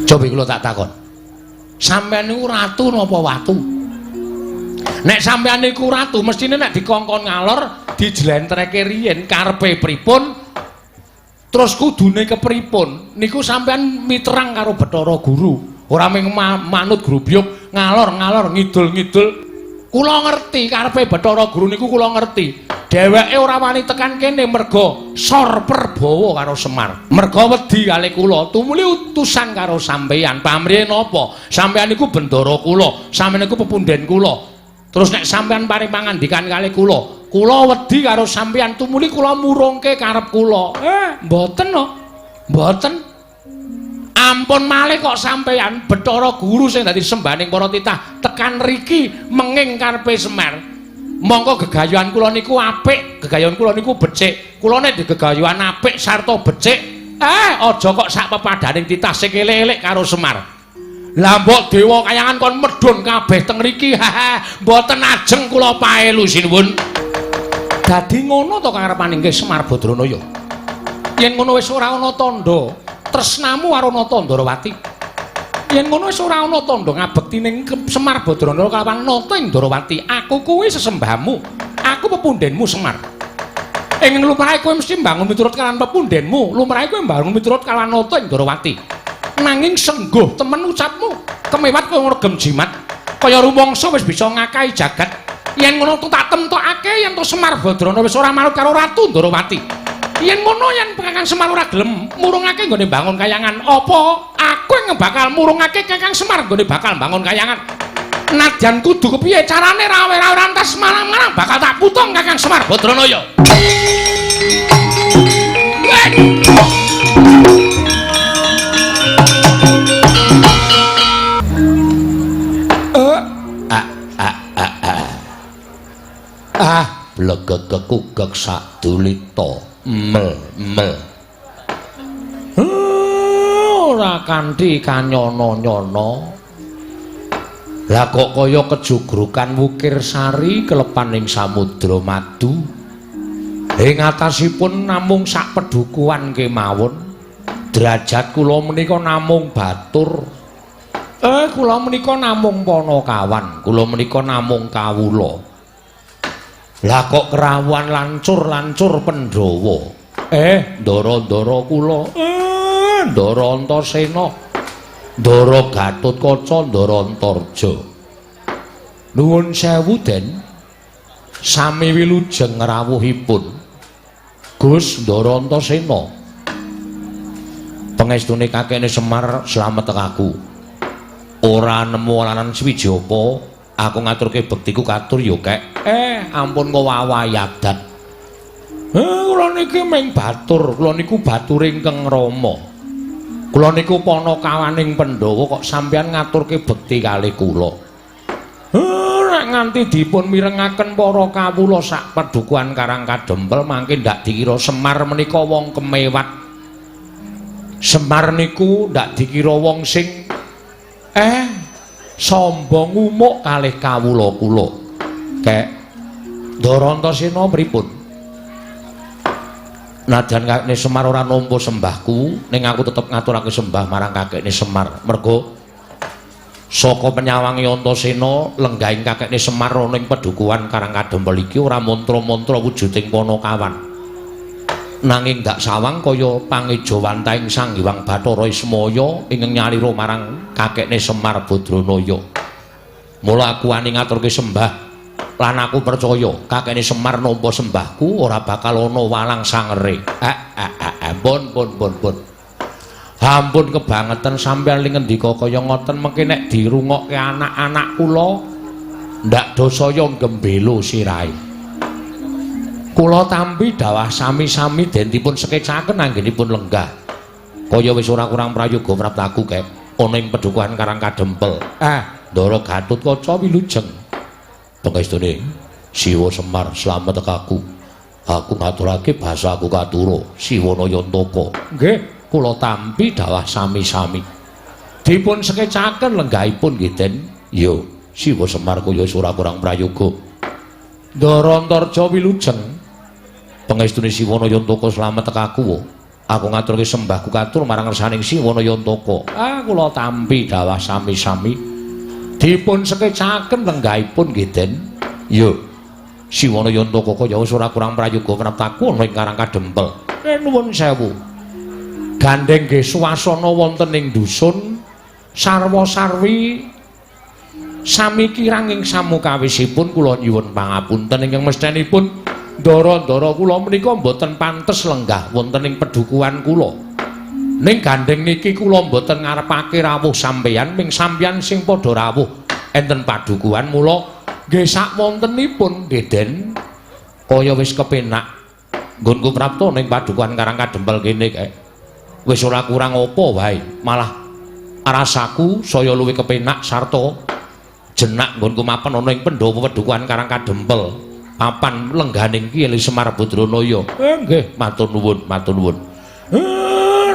Cobi kula tak takon. Sampeyan niku ratu napa watu? Nek sampeyan niku ratu, mestine nek dikongkon ngalor dijlentreke riyin karepe pripun, terus kudune kepripun, niku sampeyan miterang karo Bathara Guru. Ora mung manut grubyuk ngalor-ngalor ngidul-ngidul. Kula ngerti karepe Bathara Guru niku kula ngerti. Dheweke ora wani tekan kene merga sor perbawa karo Semar. Merga wedi kalih kula, tumuli utusan karo sampeyan. Pamrihe napa? Sampeyan niku bendara kula, sampeyan niku pepundhen kula. Terus nek sampeyan paring pangandikan kalih kula, kula wedi karo sampeyan tumuli kula murungke karep kula. Mboten no. Mboten. Ampun malih kok sampeyan Bathara Guru sing dadi sembahaning para titah tekan riki menging karepe Semar. Mongko gegayuhan kula niku apik, gegayuhan kula niku becik. Kula nek digegayuhan apik sarta becik, aja kok sak pepadaning titah sing elek-elek karo Semar. Lah mbok dewa kayangan kon medhun kabeh teng riki, mboten ajeng kula paelu sinuwun. Dadi ngono to karepaning Semar Badranaya. Yen ngono wis ora ana tandha tresnamu karo Nata Ndarawati. Yen ngono wis ora ana tandha ngabekti ning Semar Badranaya kalawan Nata ing Ndarawati. Aku kuwi sesembahmu. Aku pepundhenmu Semar. Ing lumrahe kowe mesti mbangun miturut kalawan pepundhenmu, lumrahe kowe mbangun miturut kalawan Nata ing Ndarawati. Nanging sengguh temen ucapmu, kemewat kowe ngregem jimat. Kaya rumangsa wis bisa ngakahi jagat. Yen ngono tak temtokake yen to Semar Badranaya wis ora manut karo Ratu Ndarawati. Yen ngono yen Kakang Semar ora gelem murungake nggone bangun kayangan, apa aku yang bakal murungake Kakang Semar nggone bakal bangun kayangan? Nadyan kudu kepiye carane rawe-rawe rantas marang-marang bakal tak putung Kakang Semar Badranaya. Ah, blegegekugek sadulita. Mel mel. Ora kanthi kanyono-nyono. Lah kok kaya kejugrukan wukir sari kelepan ing samudra madu. Ing atasipun namung sak pedukuhan kemawon. Derajat kula menika namung batur. Kula menika namung panakawan, kula menika namung kawula. Lah kok kerawuhan lancur-lancur Pandhawa. Ndara-ndara kula. Ndara Antasena. Ndara Gatotkaca, Ndara Antarja. Nuwun sewu, Den. Sami wilujeng rawuhipun. Gus Ndara Antasena. Pengestune kakekne Semar slamet aku. Ora nemu alanan suwiji apa, aku ngaturke bektiku katur ya, Kek. Ampun ngowawahi adat. Kula niki ming batur, kula niku bature ingkang Rama. Kula niku panakawaning Pandhawa kok sampeyan ngaturke bekti kalih kula. Nek nganti dipun mirengaken para kawula sak padukuhan Karang Kadempel mangke ndak dikira Semar menika wong kemewat. Semar niku ndak dikira wong sing sombong umuk kalih kawula kula. Kek Ndara Antasena pripun? Najan kakekne Semar ora nampa sembahku, ning aku tetep ngaturake sembah marang kakekne Semar. Merga saka penyawange Antasena lenggahing kakekne Semar ana ing pedukuhan Karang Kadempel iki ora mantra-mantra wujuding panakawan. Nanging dak sawang kaya pangejawantahing Sang Hyang Bathara Ismaya ingkang nyalira marang kakekne Semar Badranaya. Mula aku wani ngaturke sembah lan aku percaya kakekne Semar nampa sembahku ora bakal ana walang sangere. Pun pun pun pun. Ampun kebangetan sampeyan li ngendika kaya ngoten mengke nek dirungokke anak-anak kula ndak dosaya gembelo sirahe. Kula tampi dawah sami-sami den dipun sekecaken anggenipun lenggah. Kaya wis ora kurang prayoga praptaku kek ana ing pedukuhan Karang Kadempel. Ndara Gatotkaca wilujeng. Pengestune Siwa Semar slamet aku. Aku ngaturake basaku katura Siwa Nayantaka. Nggih, kula tampi dawah sami-sami. Dipun sekecaken lenggahipun nggih Den. Ya, Siwa Semar kaya wis ora kurang prayoga. Ndara Antarja wilujeng. Pengestune Siwa Nayantaka slamet aku. Aku ngaturke sembahku katur marang ngersaning Siwana Yantaka. Ah, kula tampi dawah sami-sami. Dipun sekecaken lenggahipun nggih, Den. Yo. Siwana Yantaka kaya wis ora kurang prayoga praptaku ana ing Karang Kadempel. Nuwun sewu. Gandeng nggih swasana wonten ing dusun sarwa-sarwi sami kirang ing samukawisipun kula nyuwun pangapunten ingkang mesthenipun ndara-ndara kula menika mboten pantes lenggah wonten ing pedukuhan kula. Ning gandeng niki kula mboten ngarepake rawuh sampeyan, ming sampeyan sing padha rawuh enten padukuhan mula nggih sakwontenipun nggih Den kaya wis kepenak nggonku prapta ning padukuhan Karang Kadempel kene kae. Wis ora kurang apa wae, malah rasaku saya luwih kepenak sarta jenak nggonku mapan ana ing pendopo pedukuhan Karang Kadempel. Papan lengganing Kyai Semar Badranaya. Nggih, matur nuwun, matur nuwun.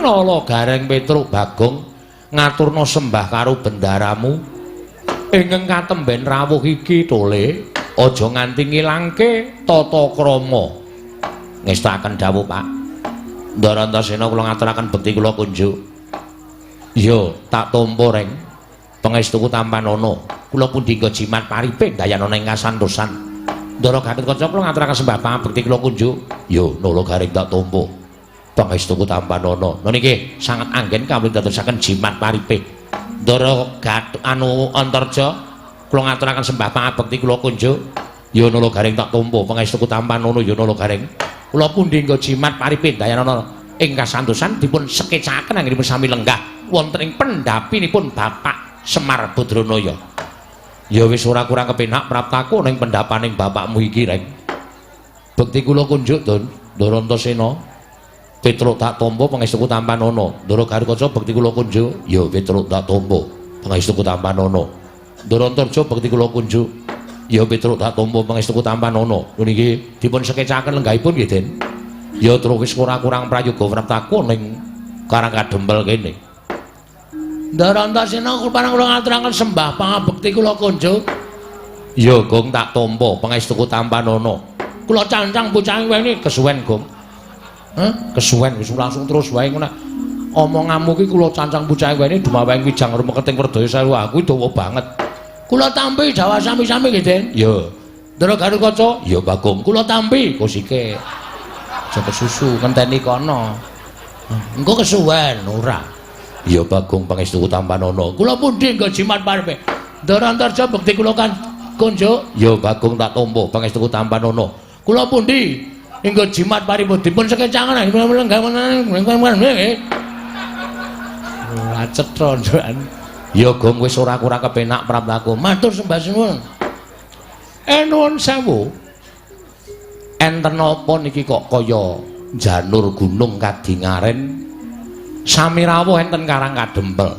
Nala Gareng Petruk Bagong ngaturna sembah karo bendaramu. Ingkang katemben rawuh iki tole aja nganti ngilangke tata krama. Ngestakaken dawuh, Pak. Ndara Antasena kula ngaturaken bekti kula kunjuk. Iya, tak tampa reng. Pangestuku tampanana. Kula pundi nggo jimat paripe dayanana ing kasantosan. Ndara Gatotkaca kula ngaturaken sembah pangabekti kula kunjuk. Yo, Nala Gareng tak tampa. Pangestuku tampanana. Nah niki sanget anggen kawula dadosaken jimat paripe. Ndara Gat anu Antarja kula ngaturaken sembah pangabekti kula kunjuk. Yo Nala Gareng tak tampa. Pangestuku tampanana yo Nala Gareng. Kula pundi nggo jimat paripe dayanana ing kasantosan dipun sekecaken anggenipun sami lenggah wonten ing pendhapinipun Bapak Semar Badranaya. Ya wis ora kurang kepenak praptaku ning pendhapaning bapakmu iki, Reng. Bekti kula kunjuk, Don. Ndara Antasena. Petruk tak tampa pangestuku tampanana. Ndara Garukaca bekti kula kunjuk. Ya Petruk tak tampa pangestuku tampanana. Ndara Antarja bekti kula kunjuk. Ya Petruk tak tampa pangestuku tampanana. Niki dipun sekecaken lenggahipun nggih, Den. Ya terus wis ora kurang prayoga praptaku ning Karang Kadempel kene. Ndara Antasena kula ngaturaken sembah pangabekti kula kunjuk. Ya Gong tak tampa pangestuku tampanana. Kula cancang bocah weni kesuwen Gong. Hah? Kesuwen wis langsung terus wae ngono. Omonganmu ki kula cancang bocah weni dumaweng wijang rumeketing werdaya sewu aku dawa banget. Kula tampi dawah sami-sami nggih, Den. Ya. Ndara Garukaca? Ya Bagong. Kula tampi kosike. Aja kesusu ngenteni kono. Engko kesuwen ora. Ya Bagong pangestuku tampanana. Kula pundi nggo jimat paripe. Ndara Antarja bekti kula kan kunjuk. Ya Bagong tak tampa pangestuku tampanana. Kula pundi nggo jimat paripe dipun sekecangan. Ora cetha ndukan. Ya Gong wis ora kurang kepenak praptaku. Matur sembah suwun. Nuwun sewu. Enten apa niki kok kaya janur gunung kadingaren? Sami rawuh enten Karang Kadempel.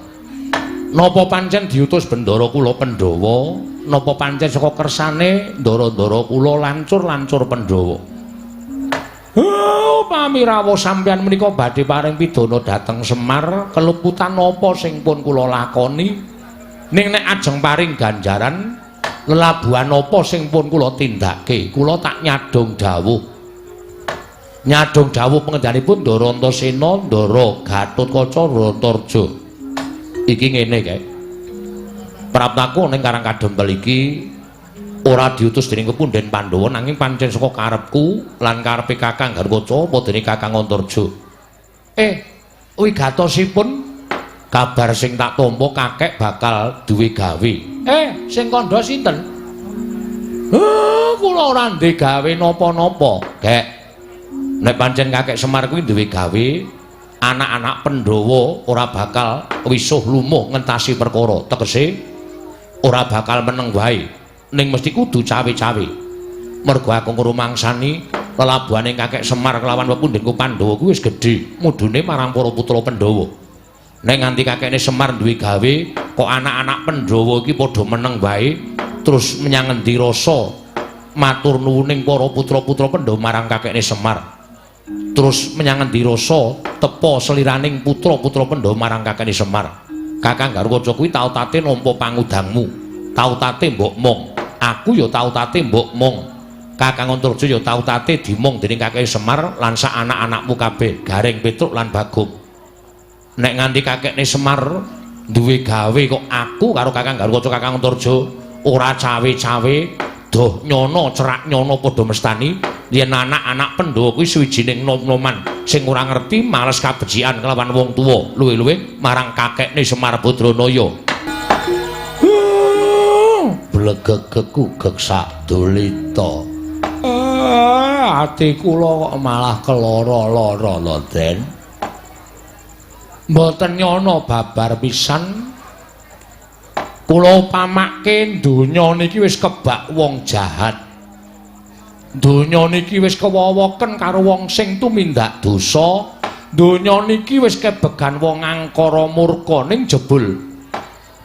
Napa pancen diutus bendara kula Pandhawa? Napa pancen saka kersane ndara-ndara kula lancur-lancur Pandhawa? Oh, pamirawuh sampeyan menika badhe paring pidana dhateng Semar, keluputan napa sing pun kula lakoni? Ning nek ajeng paring ganjaran lelabuhan apa sing pun kula tindake? Kula tak nyadong dawuh. Nyadong dawuh pengendhanipun Ndara Antasena, Ndara Gatotkaca, Ndara Antarja. Iki ngene kae. Praptaku ning Karang Kadempel iki ora diutus dening kepunden Pandhawa nanging pancen saka karepku lan karepe Kakang Garukaca apa dening Kakang Antarja. Wigatosipun kabar sing tak tampa kakek bakal duwe gawe. Sing kandha sinten? Kula ora ndek gawe napa-napa, Gek. Nek pancen kakek Semar kuwi duwe gawe, anak-anak Pandhawa ora bakal wisuh lumuh ngentasi perkara. Tegese ora bakal meneng wae, ning mesti kudu cawe-cawe. Mergo aku ngrumangsani lelabuhane kakek Semar kelawan pepundhenku Pandhawa kuwi wis gedhe, mudune marang para putra Pandhawa. Nek nganti kakekne Semar duwe gawe, kok anak-anak Pandhawa iki padha meneng wae, terus menyang ngendi rasa matur nuwuning para putra-putra Pandhawa marang kakekne Semar. Terus menyang ngendi rasa tepa seliraning putra-putra Pandhawa marang kakekne Semar. Kakang Garukaca kuwi tau tate nampa pangudangmu, tau tate mbok mong. Aku ya tau tate mbok mong. Kakang Antarja ya tau tate dimong dening kakeke Semar lan sak anak-anakmu kabeh, Gareng, Petruk lan Bagong. Nek nganti kakekne Semar duwe gawe kok aku karo Kakang Garukaca, Kakang Antarja ora cawe-cawe, doh nyono cerak nyono padha mestani yen anak-anak Pandhawa kuwi suwijining nom-noman sing ora ngerti males kabecikan kelawan wong tuwa, luwih-luwih marang kakekne Semar Badranaya. Blegegeku geksak dulita. Ati kula kok malah keloro-loro lho, Den. Mboten nyono babar pisan. Kula upamake donya niki wis kebak wong jahat. Donya niki wis kewowoken karo wong sing tumindak dosa. Donya niki wis kebegan wong angkara murka, ning jebul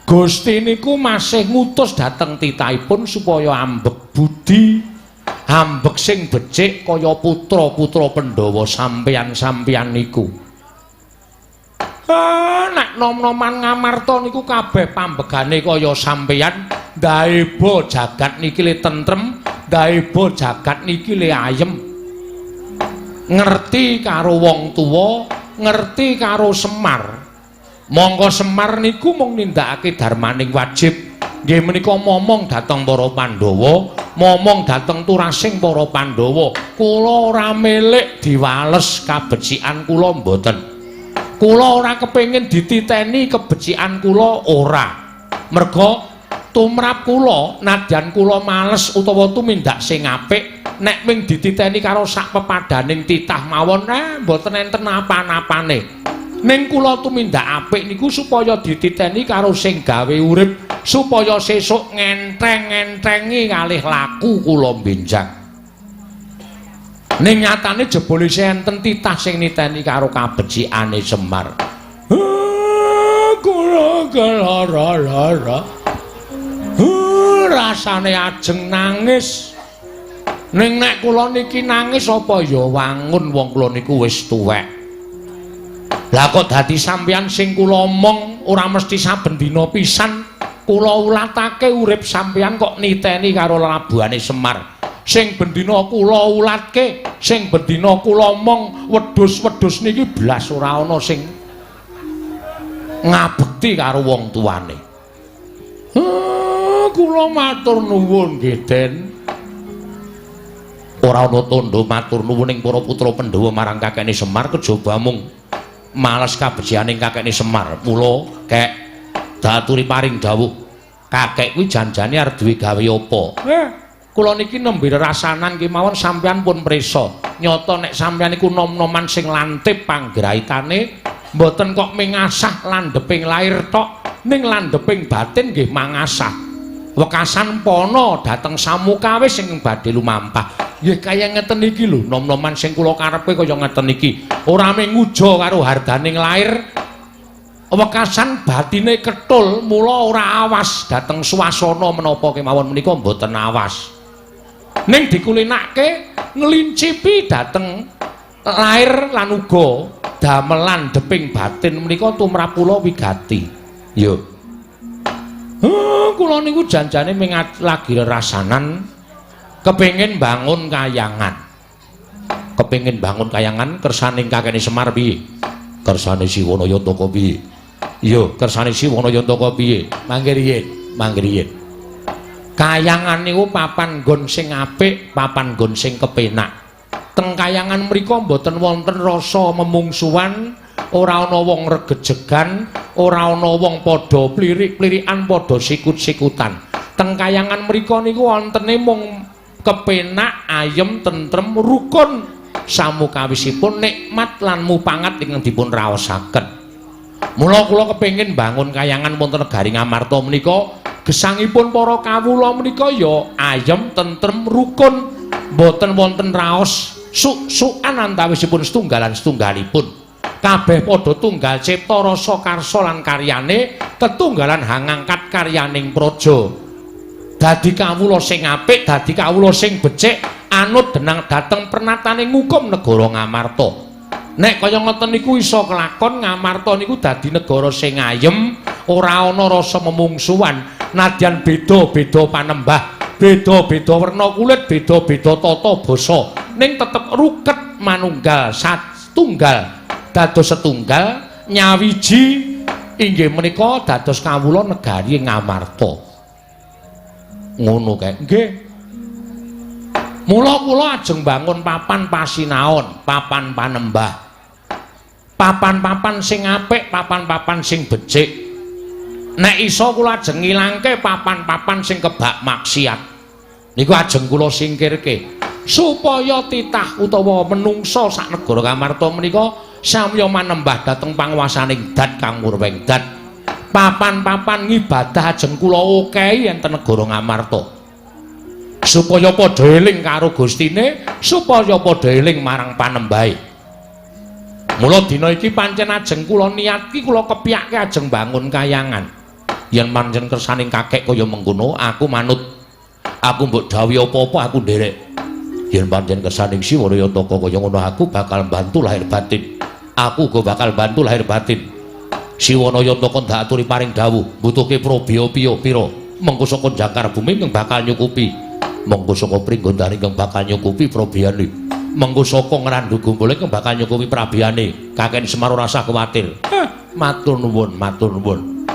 Gusti niku masih ngutus dhateng titahipun supaya ambek budi, ambek sing becik kaya putra-putra Pandhawa sampeyan-sampeyan niku. Ah, nek nom-noman Ngamarta niku kabeh pambegane kaya sampeyan, ndaeba jagat niki le tentrem, ndaeba jagat niki le ayem. Ngerti karo wong tuwa, ngerti karo Semar. Mongko Semar niku mung nindakake darmaning wajib. Nggih menika momong dhateng para Pandhawa, momong dhateng turasing para Pandhawa. Kula ora milik diwales kabecikan kula, mboten. Kula ora kepengin dititeni kebecikan kula, ora. Merga tumrap kula nadyan kula males utawa tumindak sing apik, nek ming dititeni karo sak pepadaning titah mawon, mboten enten apa-apane. Ning kula tumindak apik niku supaya dititeni karo sing gawe urip, supaya sesuk ngentheng-ngenthengi kalih laku kula benjang. Ning nyatane jebule enten titah sing niteni karo kabecikane Semar. Kula kelara-lara. Rasane ajeng nangis. Ning nek kula niki nangis apa ya wangun, wong kula niku wis tuwek. Lah kok dadi sampeyan sing kula omong ora mesti saben dina pisan kula ulatake urip sampeyan kok niteni karo lelabuhane Semar. Sing bendina kula ulatke, sing bendina kula omong wedhus-wedhus niki blas ora ana sing ngabekti karo wong tuane. Kula matur nuwun nggih, Den. Ora ana tandha matur nuwun ing para putra Pandhawa marang kakekne Semar kejaba mung males kabecikaning kakekne Semar. Mula kek daturi paring dawuh, kakek kuwi janjane arep duwe gawe apa? Kula niki nembe rasanan kemawon sampeyan pun prisa. Nyata nek sampeyan niku nom-noman sing lantip panggraitane, mboten kok mengasah landheping lair tok, ning landheping batin nggih mangasah. Wekasan pana dhateng samukawis sing badhe lumampah. Nggih kaya ngeten iki lho, nom-noman sing kula karepe kaya ngeten iki. Ora mung nguja karo hardaning lair, wekasan batine ketul, mula ora awas dhateng swasana menapa kemawon menika mboten awas. Ning dikulinake nglincipi dhateng lair lan uga damelan deping batin menika tumrap kula wigati. Yo. Kula niku janjane ming lagi rerasanan kepengin bangun kayangan. Kepengin bangun kayangan kersaning kakene Semar piye? Kersane Siwana Yantaka piye? Iya, kersane Siwana Yantaka piye? Mangke riyin, mangke riyin. Kayangan niku papan nggon sing apik, papan nggon sing kepenak. Teng kayangan mriku mboten wonten rasa memungsuhan, ora ana wong regejegan, ora ana wong padha plirik-plirikan, padha sikut-sikutan. Teng kayangan mriku niku wontene mung kepenak, ayem, tentrem, rukun samukawisipun nikmat lan mupangat ingkang dipun raosaken. Mula kula kepengin bangun kayangan wonten negari Ngamarta menika, gesangipun para kawula menika ya ayem, tentrem, rukun, mboten wonten raos suk-sukan antawisipun setunggalan setunggalipun. Kabeh padha tunggal cipta rasa karsa lan karyane, tetunggalan hangangkat karyaning praja. Dadi kawula sing apik, dadi kawula sing becik, anut denang dhateng pernatane ngukum negara Ngamarta. Nek kaya ngoten niku iso kelakon, Ngamarta niku dadi negara sing ayem, ora ana rasa memungsuhan, nadyan beda-beda panembah, beda-beda werna kulit, beda-beda tata basa ning tetep ruket manunggal satunggal dados setunggal nyawiji inggih menika dados kawula negari Ngamarta. Ngono kae. Nggih. Mula kula ajeng bangun papan pasinaon, papan panembah. Papan-papan sing apik, papan-papan sing becik. Nek iso kula ajeng ngilangke papan-papan sing kebak maksiat. Niku ajeng kula singkirke supaya titah utawa menungsa sak negara Ngamarta menika samya manembah dhateng panguwasaning Dat Kang Murweng Dat. Papan-papan ngibadah ajeng kula okehi enten negara Ngamarta. Supaya padha eling karo Gustine, supaya padha eling marang panembahe. Mula dina iki pancen ajeng kula niatki, kula kepyake ajeng bangun kayangan. Yen pancen kersaning kakek kaya mengkono, aku manut. Aku mbok dawuhi apa-apa aku nderek. Yen pancen kersaning Siwa Yantaka kaya ngono, aku bakal bantu lahir batin. Aku uga bakal bantu lahir batin. Siwana Yantaka ndak aturi paring dawuh, mbutuhke probya piya pira. Mengko saka jangkar bumi ingkang bakal nyukupi. Mengko saka Pringgondani ingkang bakal nyukupi probiyane. Mengko saka Ngrandu Gumbul ingkang bakal nyukupi prabiyane. Kakek Semar ora usah kuwatir. Matur nuwun, matur nuwun.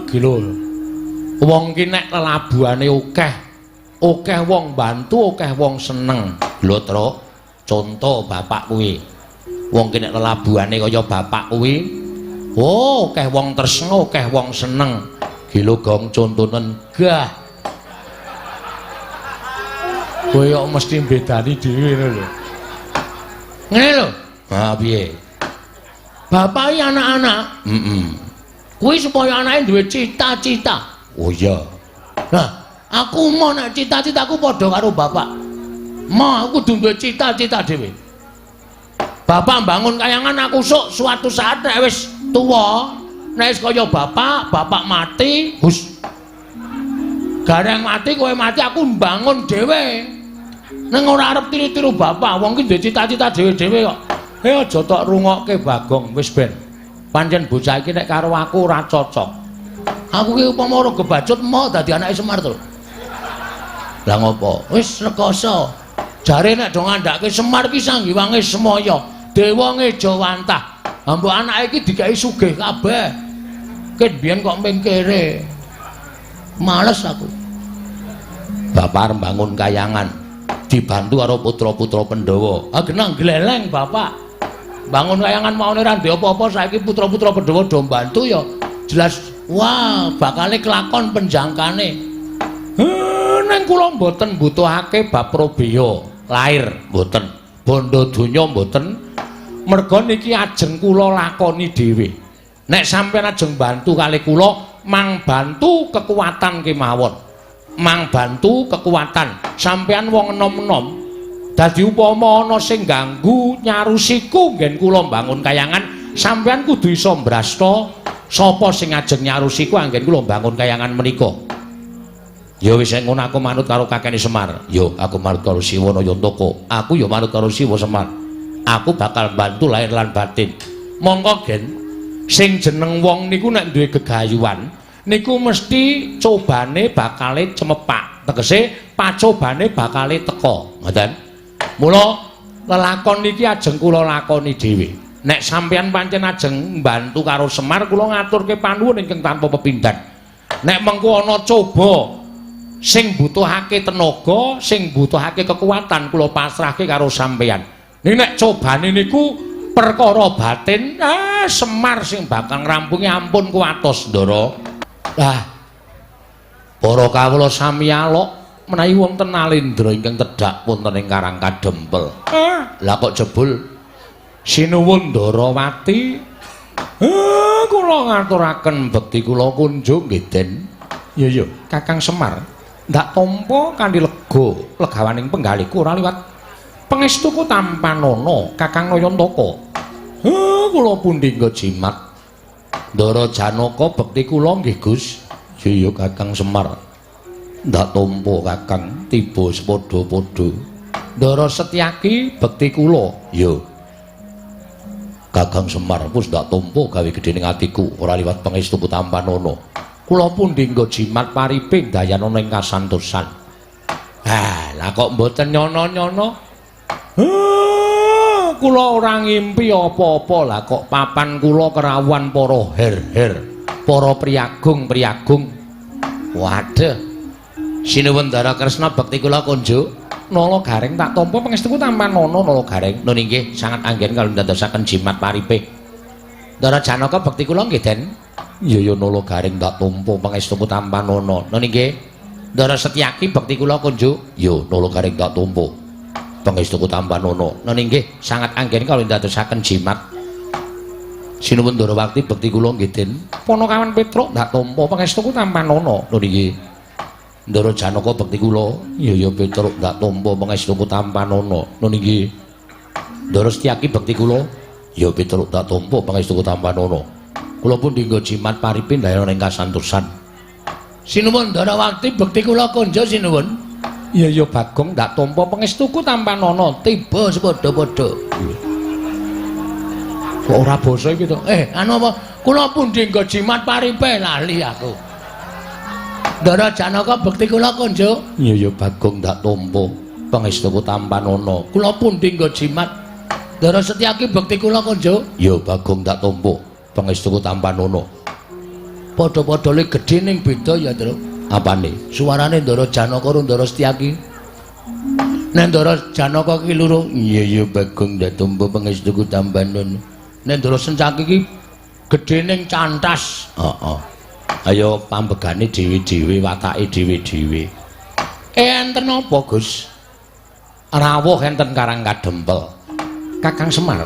Gila. Wong ki nek lelabuhane akeh, akeh wong bantu, akeh wong seneng. Lho, Truk, conto bapak kuwi. Wong ki nek lelabuhane kaya bapak kuwi, oh, akeh wong tresna, akeh wong seneng. Gila gong contonen gah. Kowe kok mesti mbedani dhewe ngono lho. Ngene lho. Ha piye? Bapak iki anak-anak. Heeh. Kuwi supaya anake duwe cita-cita. Oh iya. Lah, aku mau nek cita-citaku padha karo bapak. Mau aku kudu duwe cita-cita dhewe. Bapak bangun kayangan, aku sok suatu saat nek wis tuwa, nek wis kaya bapak, bapak mati, hus. Gareng mati, kowe mati, aku mbangun dhewe. Ning ora arep tiru-tiru bapak, wong ki duwe cita-cita dhewe-dhewe kok. Eh aja tok rungokke Bagong, wis ben. Pancen bocah iki nek karo aku ora cocok. Aku ki upama ora gebacut mau dadi anake Semar to. Lah ngopo? Wis rekoso. Jare nek do ngandhake Semar ki sanggiwange semaya, dewa ngejawantah. Ha mbok anake iki dikai sugih kabeh. Ket biyen kok mengkere. Males aku. Bapak arep bangun kayangan dibantu karo putra-putra Pandhawa. Ah genah gleleng bapak. Bangun kayangan maune ora ndek apa-apa, saiki putra-putra Pandhawa do mbantu ya jelas wah bakale kelakon penjangkane. Neng kula mboten mbutuhake bab probaya lair mboten, bondo donya mboten. Merga niki ajeng kula lakoni dhewe. Nek sampeyan ajeng bantu kali kula, mang bantu kekuatan kemawon. Mang bantu kekuatan. Sampeyan wong enom-enom. Dadi upama ana sing ganggu nyarusiku nggen kula mbangun kayangan, sampeyan kudu iso mbrasta sapa sing ajeng nyarusiku anggen kula mbangun kayangan menika. Ya wis ngono aku manut karo kakene Semar. Yo aku manut karo Siwana Yantaka. Aku ya manut karo Siwa Semar. Aku bakal bantu lahir lan batin. Mongko gen sing jeneng wong niku nek duwe gegayuhan niku mesti cobane bakale cemepak. Tegese pacobane bakale teka. Ngoten. Mula lelakon niki ajeng kula lakoni dhewe. Nek sampeyan pancen ajeng mbantu karo Semar kula ngaturke panuwun ingkang tanpa pepindhan. Nek mengko ana coba sing butuhake tenaga, sing butuhake kekuatan kula pasrahke karo sampeyan. Ning nek cobane niku perkara batin, Semar sing bakal ngrampungi ampun kuwatos, Ndara. Lah, para kawula sami alok menawi wonten alendra ingkang tedhak wonten ing Karang Kadempel. Lah kok jebul sinuwun Ndarawati? Kula ngaturaken bekti kula kunjung nggih, Den. Iya iya, Kakang Semar. Ndak tampa kanthi lega, legawaning penggalihku ora liwat pangestuku tampanana Kakang Nayantaka. Kula pundi nggo jimat. Ndara Janaka bekti kula nggih, Gus. Iya Kakang Semar. Ndak tampa Kakang tiba sepadha-padha. Ndara Setyaki bekti kula. Iya. Kakang Semar wis ndak tampa gawe gedhe ning atiku ora liwat pangestuku tampanana. Kula pundi nggo jimat pariping dayanana ing kasantosan. Ah, Lah kok mboten nyono-nyono? Kula ora ngimpi apa-apa. Lah kok papan kula kerawuhan para her-her, para priyagung-priyagung. Waduh. Sinuwun Ndara Kresna bekti kula kunjuk. Nala Gareng tak tampa pangestuku tampanana Nala Gareng. Nun inggih sangat anggen kalih ndadosaken jimat paripe. Ndara Janaka bekti kula nggih, Den. Iya ya Nala Gareng tak tampa pangestuku tampanana. Nun inggih. Ndara Setyaki bekti kula kunjuk. Ya Nala Gareng tak tampa pangestuku tampanana. Nun inggih sangat anggen kalih ndadosaken jimat. Sinuwun Ndarawati bekti kula nggih, Den. Panakawan Petruk tak tampa pangestuku tampanana. Nun inggih. Ndara Janaka bekti kula. Iya ya Petruk tak tampa pangestuku tampanana. Nun inggih. Ndara Setyaki bekti kula. Ya Petruk tak tampa pangestuku tampanana. Kula pun dinggo jimat paripe ndayana ing kasantosan. Sinuwun Ndarawati bekti kula konjo sinuwun. Iya ya Bagong tak tampa pangestuku tampanana. Tiba sepadha-padha. Kok ora basa iki to? Anu apa? Kula pun dinggo jimat paripe lali aku. Ndara Janaka bekti kula konjo. Iya ya Bagong tak tampa pangestuku tampanana. Kula pun dinggo jimat. Ndara Setyaki bekti kula konjo. Ya Bagong tak tampa pangestuku tampanana. Padha-padha le gedhe ning beda ya, Truk. Apane? Suarane Ndara Janaka karo Ndara Setyaki. Nek Ndara Janaka ki loro, iya ya Bagong tak tampa pangestuku tampanana. Nek Ndara Setyaki ki gedhe ning cantas. Heeh. Ayo pambegane dhewe-dhewe, watake dhewe-dhewe. Enten apa, Gus? Rawuh enten Karang Kadempel. Kakang Semar.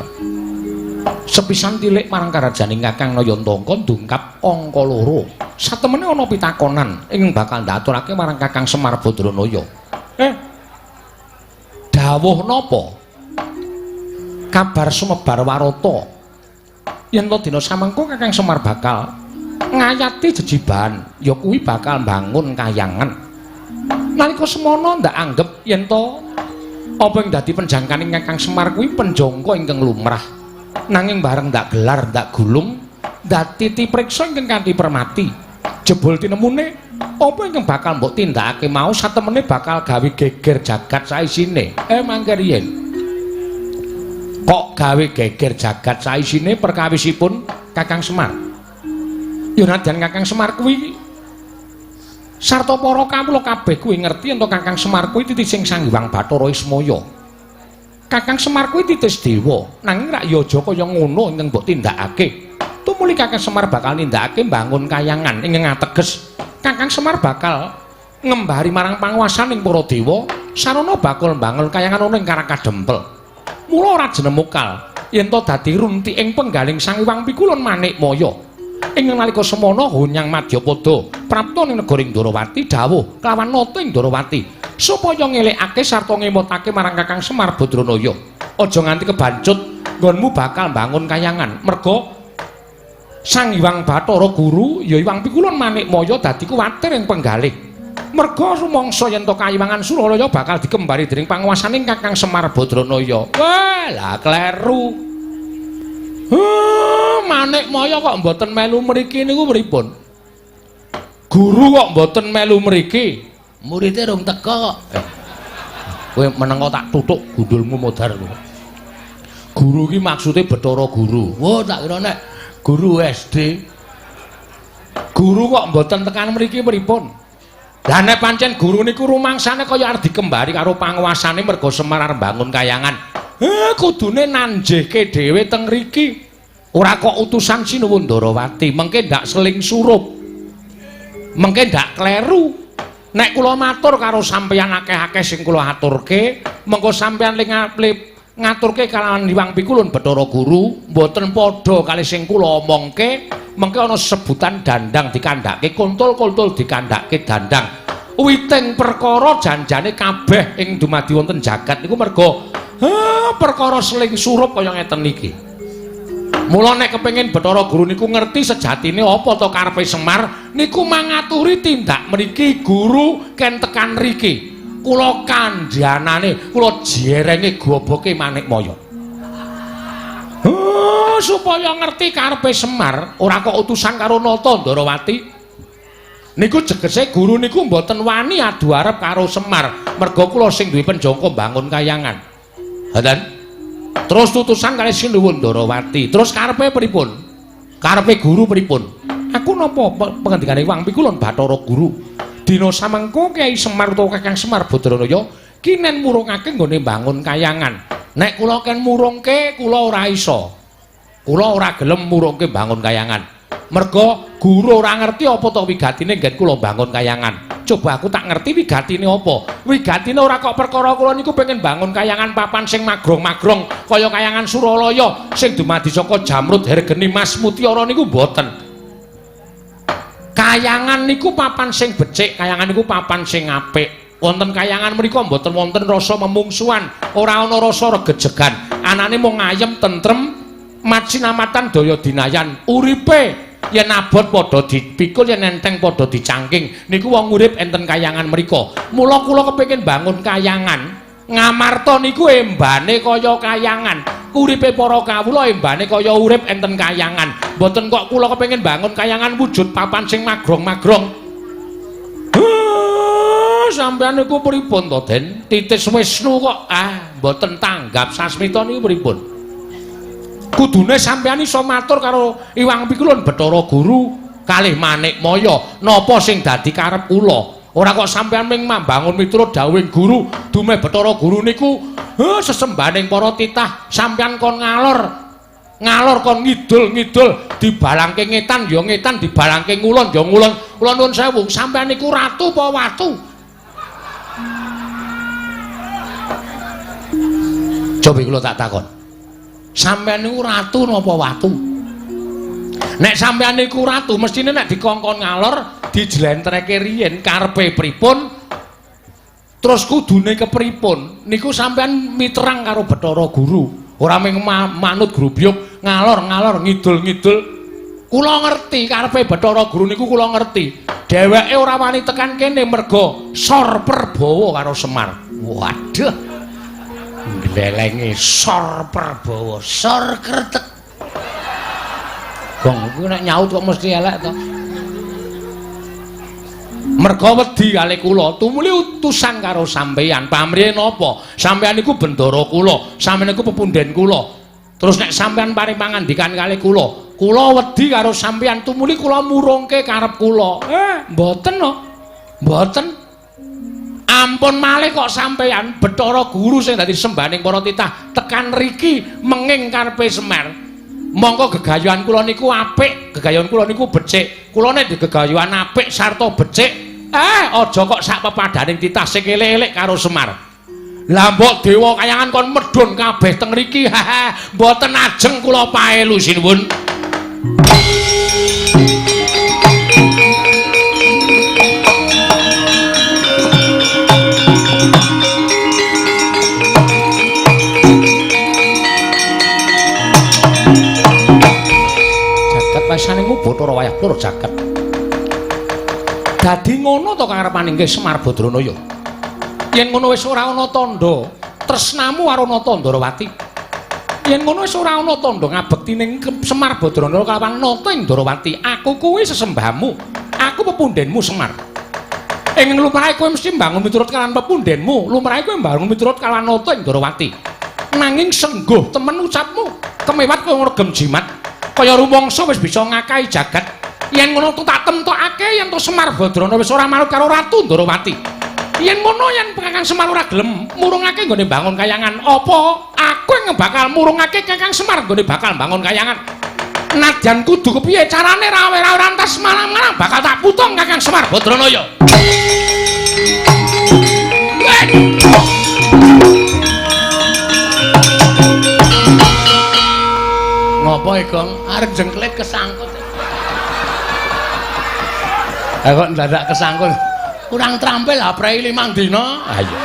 Sepisan tilik marang karajaning Kakang Nayantangka ndungkap angka 2. Satemene ana pitakonan ing bakal ndaturake marang Kakang Semar Badranaya. Dawuh napa? Kabar sumebar warata. Yen to dina samengko Kakang Semar bakal ngayati jejibahan, ya kuwi bakal mbangun kayangan. Nalika semono ndak anggep yen to apa ing dadi penjangkaning Kakang Semar kuwi penjangka ingkang lumrah. Nanging bareng ndak gelar, ndak gulung, ndak titi priksa ingkang kanthi permati. Jebul tinemune apa ingkang bakal mbok tindakake mau satemene bakal gawe geger jagat saisine. Mangke riyen. Kok gawe geger jagat saisine perkawisipun Kakang Semar? Ya nadyan Kakang Semar kuwi sarta para kawula kabeh kuwi ngerti yen to Kakang Semar kuwi titising Sang Hyang Bathara Ismaya. Kakang Semar kuwi titis dewa, nanging rak ya aja kaya ngono ingkang mbok tindakake. Tumuli Kakang Semar bakal nindakake mbangun kayangan ingkang ateges Kakang Semar bakal ngembari marang panguwasaning para dewa, sarana bakal mbangun kayangan ana ing Karang Kadempel. Mula ora jenemukal yen to dadi runtiking penggaling Sang Hyang Pikulun Manikmaya. Ing nalika semono Hunyang Madyapada prapta ning negara Ndrawati dawuh kelawan nata ing Ndrawati supaya ngelekake sarta ngemotake marang Kakang Semar Badranaya. Aja nganti kebancut nggonmu bakal mbangun kayangan merga Sang Hyang Bathara Guru ya Hyang Pikulun Manikmaya dadi kuwatir ing penggalih. Merga rumangsa yen to kayiwangan Suralaya bakal dikembari dening panguwasaning Kakang Semar Badranaya. Wah, lah kleru. Manikmaya kok mboten melu mriki niku pripun? Guru kok mboten melu mriki? Murite rung teka kok. Kowe meneng kok tak tutuk gundulmu modar kowe. Guru iki maksude Bathara Guru. Wah, tak kira nek guru SD. Guru kok mboten tekan mriki pripun? Lah nek pancen guru niku rumangsane kaya arep dikembari karo panguwasane merga Semar arep mbangun kayangan. Kudune nanjehke dhewe teng mriki. Ora kok utusan Sinuwun Ndarawati, mengke ndak seling surup. Mengke ndak kleru. Nek kula matur karo sampeyan akeh-akeh sing kula aturke, mengko sampeyan ngaturke kalawan Hyang Pikulun Bathara Guru, mboten padha kali sing kula omongke, mengke ana sebutan dandang dikandhake kuntul-kuntul dikandhake dandang. Witing perkara janjane kabeh ing dumadi wonten jagat niku merga perkara seling surup kaya ngeten iki. Mula nek kepengin Bathara Guru niku ngerti sejatine apa to karepe Semar niku mangaturi tindak mriki guru ken tekan mriki. Kula kandhanane, kula jerenge goboke Manikmaya. Supaya ngerti karepe Semar, ora kok utusan karo Nata Ndarawati. Niku jegese guru niku mboten wani adu arep karo Semar, merga kula sing duwe penjangka mbangun kayangan. Ngoten. Terus tutusan kalih Sinuwun Ndarawati. Terus karepe pripun? Karepe guru pripun? Aku napa pengendikane Wang Pikulun Bathara Guru. Dina samengko Kyai Semar utawa Kakang Semar Badranaya kinen murungake nggone mbangun kayangan. Nek kula ken murungke kula ora iso. Kula ora gelem murungke mbangun kayangan. Merga guru ora ngerti apa to wigatine nggen kula mbangun kayangan. Coba aku tak ngerti wigatine apa. Wigatine ora kok perkara kula niku pengen bangun kayangan papan sing magrong-magrong kaya kayangan Suralaya sing dumadi saka jamrud hergeni mas mutiara niku mboten. Kayangan niku papan sing becik, kayangan niku papan sing apik. Wonten kayangan mriku mboten wonten rasa memungsuhan, ora ana rasa regejegan. Anane mung ayem tentrem, macinamatan daya dinayan, uripe yen abot padha dipikul, yen enteng padha dicangking. Niku wong urip enten kayangan mriku. Mula kula kepengin bangun kayangan. Ngamarta niku embane kaya kayangan. Uripe para kawula embane kaya urip enten kayangan. Mboten kok kula kepengin bangun kayangan wujud papan sing magrong-magrong. Sampeyan niku pripun to, Den? Titis Wisnu kok mboten tanggap sasmita niku pripun? Kudune sampeyan iso matur karo Iwang Pikulun Bathara Guru kalih Manikmaya napa sing dadi karep kula. Ora kok sampeyan ming mambangun miturut dawuhing guru, dumeh Bathara Guru niku sesembahaning para titah, sampeyan kon ngalor. Ngalor kon ngidul-ngidul, dibalangke ngetan ya ngetan, dibalangke ngulon ya ngulon. Kula nuwun sewu, sampeyan niku ratu apa watu? Coba kula tak takon. Sampeyan niku ratu napa watu? Nek sampeyan niku ratu, mestine nek dikongkon ngalor dijlentreke riyin karepe pripun, terus kudune kepripun, niku sampeyan miterang karo Bathara Guru. Ora mung manut grubyuk ngalor-ngalor ngidul-ngidul. Kula ngerti karepe Bathara Guru niku kula ngerti. Dheweke ora wani tekan kene merga sor perbawa karo Semar. Waduh. Glelenge sor perbawa, sor kretek. Gong kuwi nek nyaut kok mesti elek to. Merga wedi kalih kula, tumuli utusan karo sampeyan. Pamrihe napa? Sampeyan niku bendara kula, sampeyan niku pepundhen kula. Terus nek sampeyan paring pangandikan kalih kula, kula wedi karo sampeyan, tumuli kula murungke karep kula. Mboten no. Mboten. Ampun malih kok sampeyan Bathara Guru sing dadi sembahaning para titah tekan riki menging karepe Semar. Mongko gegayuhan kula niku apik, gegayuhan kula niku becik. Kula nek digegayuhan apik sarta becik, aja kok sak pepadaning titah sing elek-elek karo Semar. Lah mbok dewa kayangan kon medhun kabeh teng riki, mboten ajeng kula paelu sinuwun. Wasaningmu Bathara wayah plur jagat. Dadi ngono to karepane nggih Semar Badranaya. Yen ngono wis ora ana tandha tresnamu karo Nata Ndarawati. Yen ngono wis ora ana tandha ngabekti ning Semar Badranaya kalawan Nata ing Ndarawati. Aku kuwi sesembahmu. Aku pepundhenmu Semar. Ing lumrahe kowe mesti mbangun miturut kalawan pepundhenmu, lumrahe kowe mbangun miturut kalawan Nata ing Ndarawati. Nanging sengguh temen ucapmu, kemewat kowe ngregem jimat. Kaya rumangsa wis bisa ngakahi jagat. Yen ngono tak temtokake yen to Semar Badrana wis ora manut karo Ratu Ndarawati. Yen ngono yen Kakang Semar ora gelem murungake nggone bangun kayangan, apa aku yang bakal murungake Kakang Semar nggone bakal bangun kayangan? Nadyan kudu kepiye carane rawe-rawe rantas malang-malang bakal tak putung Kakang Semar Badranaya. Ngopo Gong? Arep jengklet kesangkut. Kok ndadak kesangkut. Kurang terampil aprei 5 dina. Ayo.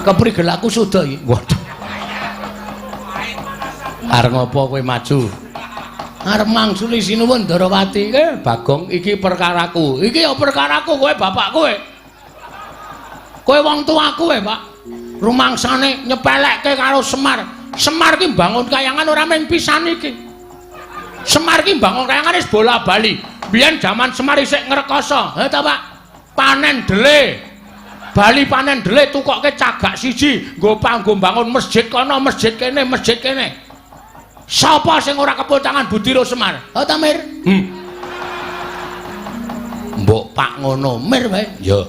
Keprigel aku suda iki. Waduh. Arep ngopo kowe maju? Arep mangsuli Sinuwun Ndarawati. Bagong iki perkaraku. Iki ya perkaraku, kowe bapak kowe. Kowe wong tuaku kowe, Pak. Rumangsane nyepelekke karo Semar. Semar ki mbangun kayangan ora mung pisan iki. Semar ki mbangun kayangan wis bola-bali. Biyen jaman Semar isih ngrekoso. Ha ta, Pak? Panen dele. Bali panen dele tukokke cagak siji nggo panggo bangun masjid kono, masjid kene, masjid kene. Sapa sing ora kepul tangan budi ro Semar? Ha ta, Mir? Mbok Pak ngono, Mir wae. Ya.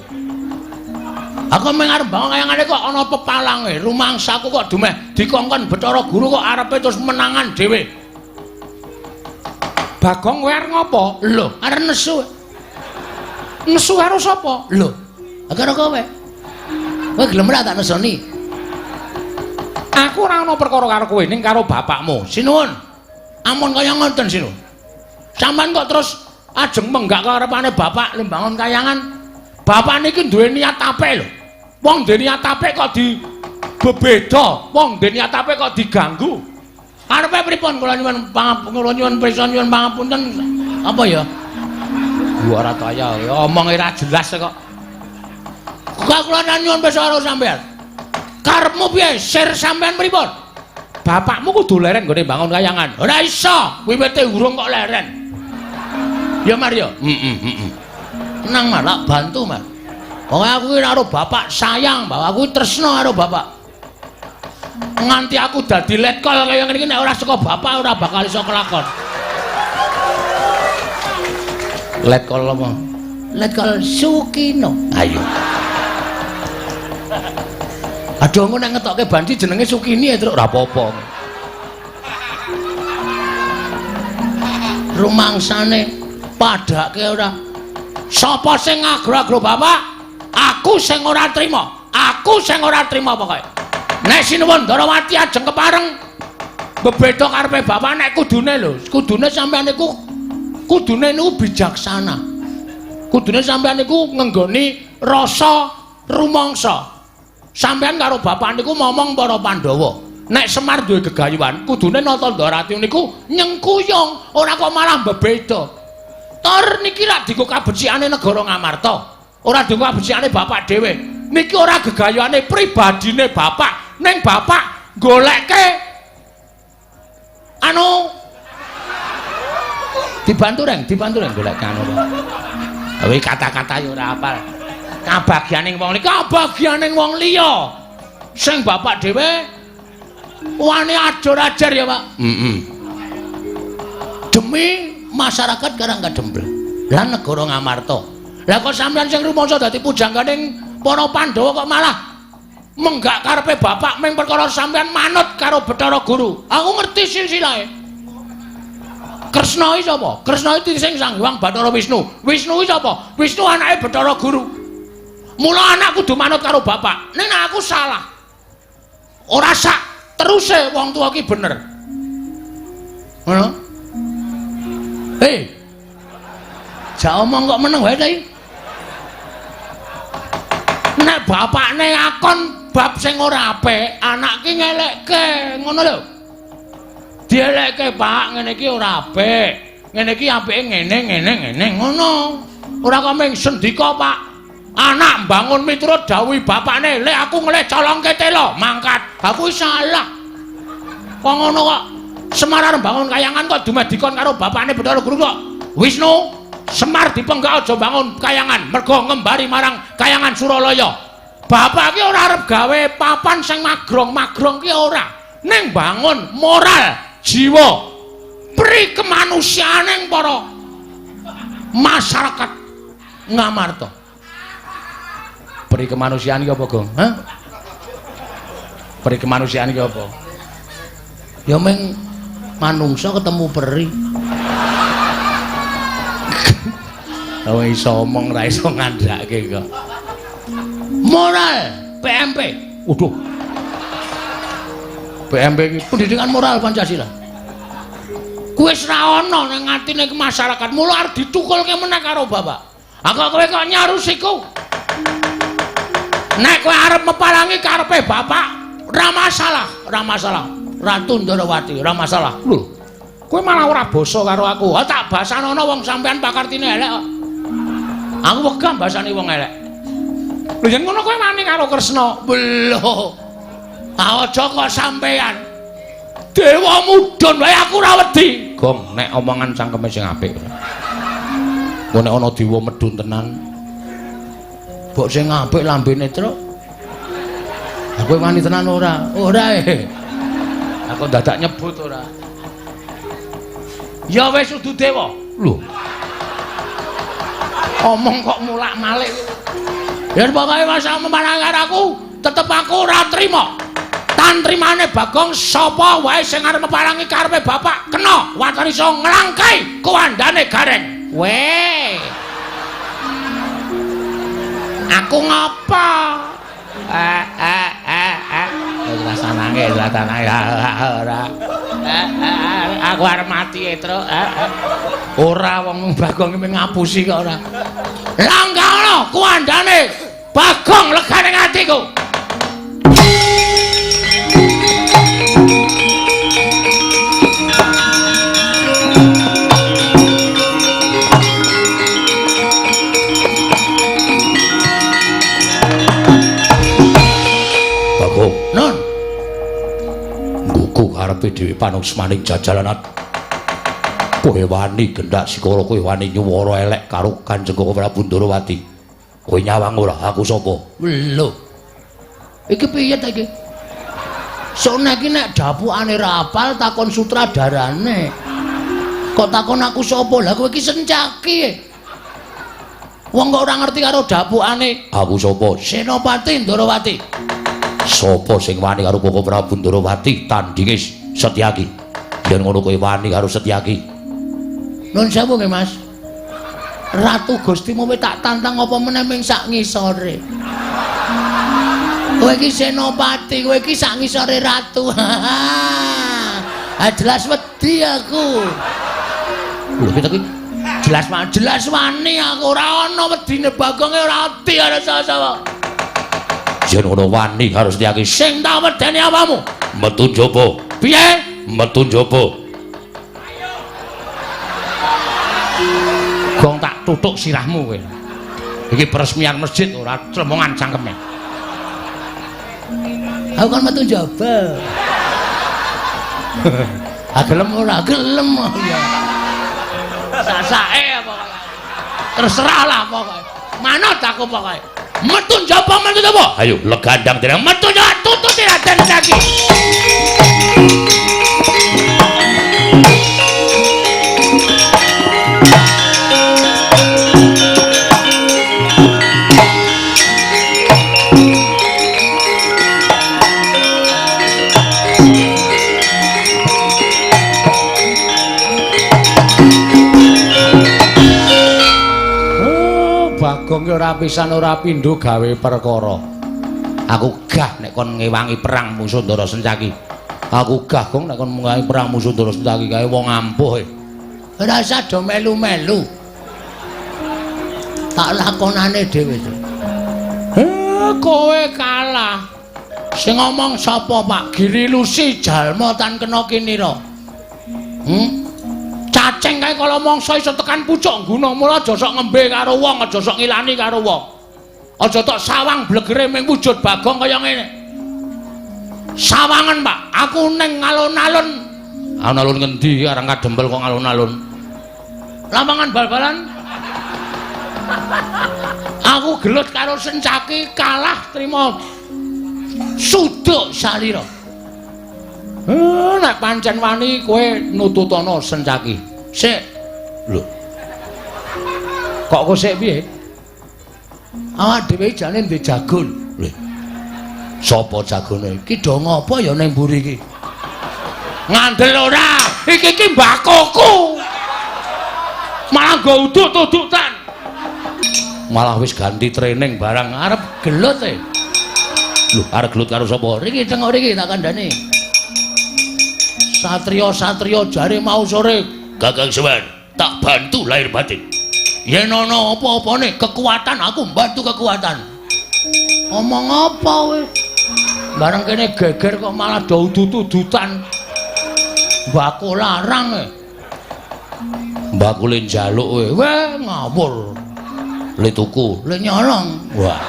Aku mung arep bangun kayangane kok ana pepalange, rumangsaku kok dumeh dikongkon Bathara Guru kok arepe terus menangan dhewe. Bagong kowe arep ngopo? Lho, arep nesu. Nesu karo sapa? Lho, karo kowe. Kowe gelem ora tak nesoni? Aku ora ana perkara karo kowe ning karo bapakmu. Sinuwun. Ampun kaya ngoten, Sinuwun. Sampeyan kok terus ajeng menggak karepane bapak le mbangun kayangan. Bapak niki duwe niat apik lho. Wong duwe niat apik kok di bebeda, wong duwe niat apik kok diganggu. Karepe pripun kula nyuwun kula nyuwun prisa nyuwun pangapunten apa ya? Ora kaya omong ora jelas kok. Kok kula nyuwun prisa karo sampeyan. Karepmu piye? Sir sampeyan pripun? Bapakmu kudu leren nggone bangun kayangan. Ora iso, wiwite urung kok leren. Ya Mar ya. Heeh. Tenang Mar, tak bantu Mar. Pokoke aku ki karo bapak sayang, bapak aku tresno karo bapak. Nganti aku dadi letkol kaya ngene iki nek ora saka bapak ora bakal iso kelakon. Letkol apa? Letkol Sukino. Ayo. Aduh engko nek ngetokke banci jenenge Sukini ya, Truk. Ora apa-apa. Rumangsane padake ora. Sapa sing ngagro-agro bapak? Aku sing ora trima. Aku sing ora trima pokoke. Nek Sinuwun Ndarawati ajeng kepareng bebeda karepe bapak nek kudune lho, kudune sampeyan niku kudune niku bijaksana. Kudune sampeyan niku ngenggoni rasa rumangsa. Sampeyan karo bapak niku momong para Pandhawa. Nek Semar duwe gegayuhan, kudune Nata Ndarawati niku nyengkuyung, ora kok malah bebeda. Tor niki rak dienggo kabecikane negara Ngamarta. Ora dienggo kabecikane bapak dhewe. Niki ora gegayuhane pribadine bapak, ning bapak golekke anu dibantu reng, dibantu reng golek anu. Kuwi kata-kata ya ora apal. Kabagyaning wong liya, kabagyaning wong liya. Sing bapak dhewe wani ajur-ajar ya, Pak. Heeh. Demi masyarakat Karangkadempel lan negara Ngamarta. Lah kok sampeyan sing rumangsa dadi pujangganing para Pandhawa kok malah menggak karepe bapak ming perkara sampeyan manut karo Bathara Guru. Aku ngerti silsilahe. Kresna iki sapa? Kresna iki sing Sang Hyang Bathara Wisnu. Wisnu iki sapa? Wisnu anake Bathara Guru. Mula anak kudu manut karo bapak. Ning aku salah. Ora sak teruse wong tuwa ki bener. Ngono? Hei. Jak omong kok meneng wae ta iki? Nek bapakne akon bab sing ora apik, anak ki ngelekke, ngono lho. Dielekke, Pak, ngene iki ora apik. Ngene iki apike ngene ngene ngene ngono. Ora kok mung sendika, Pak. Anak mbangun miturut dawuh bapakne, "Lek aku ngelih colongke telo, mangkat." Aku salah. Kok ngono kok Semar arep bangun kayangan kok dumeh dikon karo bapakne Bathara Guru kok. Wisnu, Semar dipenggak aja bangun kayangan mergo ngembari marang kayangan Suralaya. Bapak ki ora arep gawe papan sing magrong-magrong ki ora. Ning bangun moral, jiwa, pri kemanusiaaning para masyarakat Ngamarta. Pri kemanusiaan ki apa, Gong? Hah? Pri kemanusiaan ki apa? Ya meng manungsa ketemu peri. Oh iso omong ra iso ngandhake kok. Moral PMP. Waduh. PMP iki Pendidikan Moral Pancasila. Kuwi wis ra ana nang atine masyarakat. Mula arep ditukulke meneh karo bapak. Ha kok kowe kok nyarusiku? Nek kowe arep mepalangi karepe bapak, ora masalah, ora masalah. Ratu Ndarawati, ora masalah. Lho. Kowe malah ora basa karo aku. Ha tak basanono wong sampean pakartine elek kok. Aku wegah basani wong elek. Lho yen ngono kowe wani karo Kresna. Lho. Aja kok sampean. Dewa mudhun wae aku ora wedi. Gong, nek omongan cangkeme sing apik. Engko nek ana dewa medhun tenan. Mbok sing apik lambene, Truk. Aku wani tenan ora? Ora e. Aku dadak nyebut ora. Ya wis udu dewa. Lho. Omong kok mulak-malik. Ya pokoke masa memarang karo aku, tetep aku ora trima. Tantrimane Bagong sapa wae sing arep meparangi karepe bapak kena waton iso nglangkai kuwandane Gareng. Weh. Aku ngapa? Wis nangis, ora. Aku arep mati, Truk. Ora wong Bagong iki ngapusi kok ora. Lah enggak ono kuwandane Bagong legane atiku. Bagong, Nun. Nggugu karepe dhewe panuksmaning jajalanat. Kowe wani gendak sikara, kowe wani nyuwara elek karo Kanjeng Prabu Ndorowati. Kowe nyawang ora aku sapa? Lho. Iki piye ta iki? Sone iki nek dapukane ra apal takon sutradarane. Kok takon aku sapa? Lah kowe iki Sencaki. Wong kok ora ngerti karo dapukane. Aku sapa? Senopati Ndorowati. Sapa sing wani karo Koko Prabu Ndorowati tandinge Setyaki? Yen ngono kowe wani karo Setyaki. Nun sewu nggih, Mas. Ratu Gustimu wis tak tantang apa meneh ming sak ngisore. Kowe iki senopati, kowe iki sak ngisore ratu. Ah jelas wedi aku. Lho kita iki jelas wani aku ora ana wedine Bagonge ora wedi karo sapa-sapa. Yen ngono wani karo Setyaki. Sing tak wedeni apamu? Metu njaba. Piye? Metu njaba. Gong tak tutuk sirahmu kowe. Iki peresmian masjid ora clemongan cangkeme. Aku kan metu njaba. Ah gelem ora? Gelem ya. Sasake pokoke. Terserah lah pokoke. Manut aku pokoke. Metu njaba, metu njaba. Ayo legandang dereng metu njaba tututi Raden Setyaki. Bagong ki ora pisan ora pindho gawe perkara. Aku gah nek kon ngewangi perang musuh Ndara Sencaki. Aku gah gong nek kon ngewangi perang musuh Ndara Sencaki kae wong ampuh e. Ora usah do melu-melu. Tak lakonane dhewe. Kowe kalah. Sing ngomong sapa, Pak? Giri Lusi jalma tan kena kinira. Cacing kae kala mangsa iso tekan pucuk ngguna, mula aja sok ngembe karo wong, aja sok ngilani karo wong. Aja tok sawang blegere ming wujud Bagong kaya ngene. Sawangen, Pak, aku ning alun-alun. Alun-alun ngendi arang kadempel kok alun-alun? Lapangan bal-balan. Aku gelut karo Sencaki kalah trima suduk salira. Nek pancen wani kowe nututana Sencaki. Sik. Lho. Kok kowe sik piye? Awak dhewe jane ndek jagon. Lho. Sapa jagone? Iki do ngopo ya ning mburi iki? Ngandel ora? Iki iki mbakoku. Malah nggo udut-udutan. Malah wis ganti training barang arep gelut e. Lho, arep gelut karo sapa? Riki tengok riki tak kandhane. Satria-satria jare mau sore Kakang Semar tak bantu lahir batin. Yen ana apa-apane kekuatan aku mbantu kekuatan. Omong apa kowe? Bareng kene geger kok malah do udut-udutan. Mbako larang e. Mbako le njaluk kowe. Weh ngawur. Le tuku, le nyolong. Wah.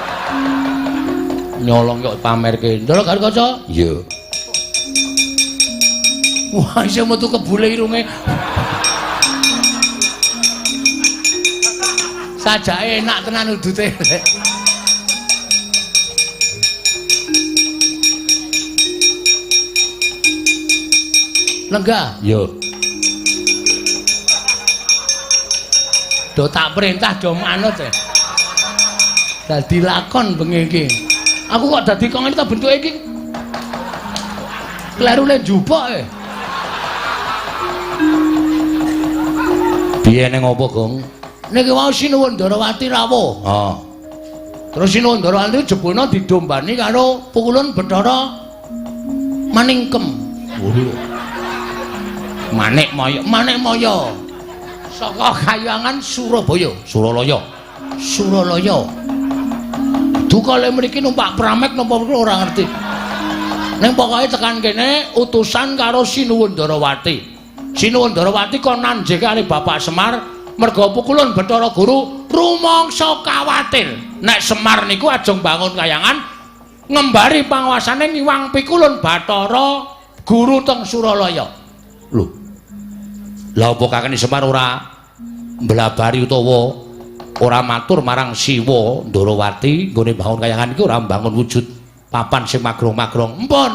Nyolong kok pamerke. Ndelok karo kaca? Iya. Wah, isih metu kebule irunge. Sajake enak tenan udute. Lenggah. Yo. Do tak perintah do manut e. Dadi lakon bengi iki. Aku kok dadi kok ngene ta bentuke iki. Kleru le njupuk e. Piye ning opo, Gong? Niki wau Sinuwun Ndarawati rawuh. Oh. Terus Sinuwun Ndarawati jebulna didombani karo Pukulun Bathara Maningkem. Manik Maya, Manik Maya. Saka kayangan Surabaya, Suralaya. Suralaya. Duka le mriki numpak pramek napa ora ngerti. Ning pokoke tekan kene utusan karo Sinuwun Ndarawati. Sinuwun Ndarawati kon nanjeke karo Bapak Semar merga Pukulun Bathara Guru rumangsa kawatir nek Semar niku ajeng bangun kayangan ngembari panguasane ngiwang Pikulun Bathara Guru teng Suralaya. Lho. Lah apa kakene Semar ora mblabari utawa ora matur marang Siwa Ndarawati nggone bangun kayangan iki ora mbangun wujud papan sing magrong-magrong. Empun.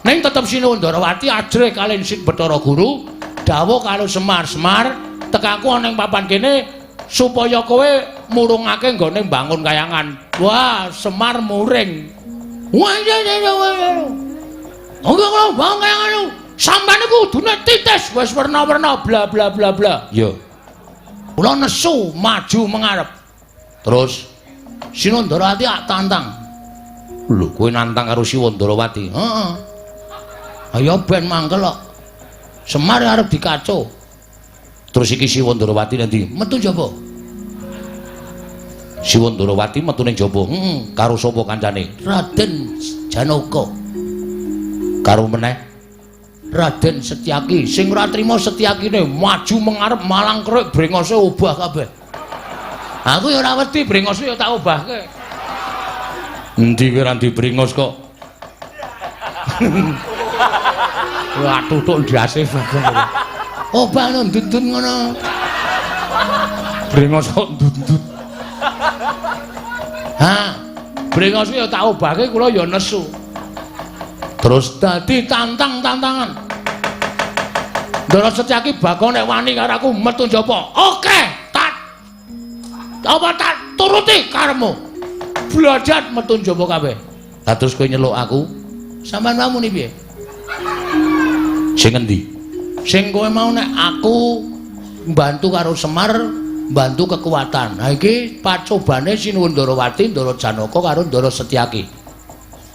Ning tetep Sinuwun Ndarawati ajrih kaliyan Sin Bathara Guru dawuh karo Semar, "Semar, tekaku ana ing papan kene supaya kowe murungake nggone mbangun kayangan." Wah, Semar muring. Wah, iya iya iya. Oke, kula bangun kayangan. Sampeyan iku kudune titis wis werna-werna bla bla bla bla. Iya. Kula nesu maju mengarep. Terus Sinuwun Ndarawati ak tantang. Lho, kowe nantang karo Siwa Ndarawati? Heeh. Ayo ben mangkel kok. Semar arep dikaco. Terus iki Siwa Ndarawati nanti metu njaba. Siwa Ndarawati metu ning jaba. Heeh. Karo sapa kancane? Raden Janaka. Karo meneh Raden Setyaki. Sing ora trima Setyakine maju mengarep malang kerik brengose obah kabeh. Aku ya ora wedi brengose ya tak obahke. Endi kowe ora ndi brengos kok? Wah, tutuk ndase bagong. Obah ndut-ndut ngono. Brengos kok ndut-ndut. Ha, brengos ya tak obahke kula ya nesu. Terus dadi tantang-tantangan. Ndara Setyaki bakal nek wani karo aku metu njaba. Oke, tak apa tak turuti karepmu. Blajat metu njaba kabeh. Lah terus kowe nyeluk aku? Sampeyan mau muni piye? Sing endi? Sing kowe mau nek aku mbantu karo Semar, mbantu kekuatan. Ha iki pacobane Sinuwun Ndarawati, Ndara Janaka karo Ndara Setyaki.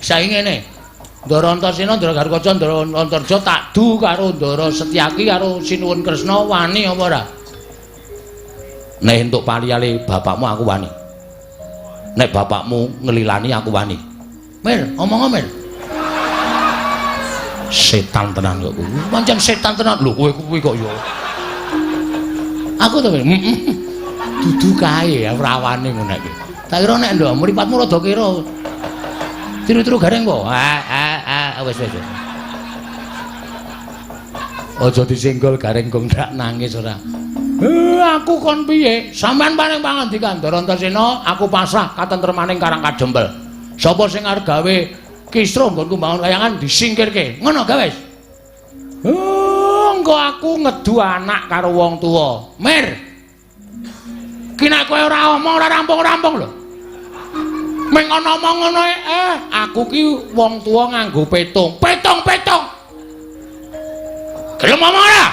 Saiki ngene. Ndara Antasena, Ndara Garukaca, Ndara Antarja tak du karo Ndara Setyaki karo Sinuwun Kresna wani apa ora? Nek entuk paliyale bapakmu aku wani. Nek bapakmu ngelilani aku wani. Mir, omong Mir. Setan tenan kok kowe. Pancen setan tenan. Lho kowe kuwi kok ya. Aku to, heeh. Dudu kae ora wani ngono iki. Tak kira nek ndok mripatmu rada kira. Tiru-tiru gareng kok. Ah, wis wis. Aja disenggol gareng gong ndak nangis ora. Aku kon piye? Sampeyan paring pangandikan Ndara Antasena, aku pasrah katentremaning Karang Kadempel. Sapa sing arep gawe kisruh nggonku mbangun kayangan disingkirke. Ngono gawe wis. Engko aku ngedu anak karo wong tuwa. Mir. Ki nek kowe ora omong ora rampung-rampung lho. Meng ana omong ngono aku ki wong tuwa nganggo petung. Petung-petung. Gelem omong ora?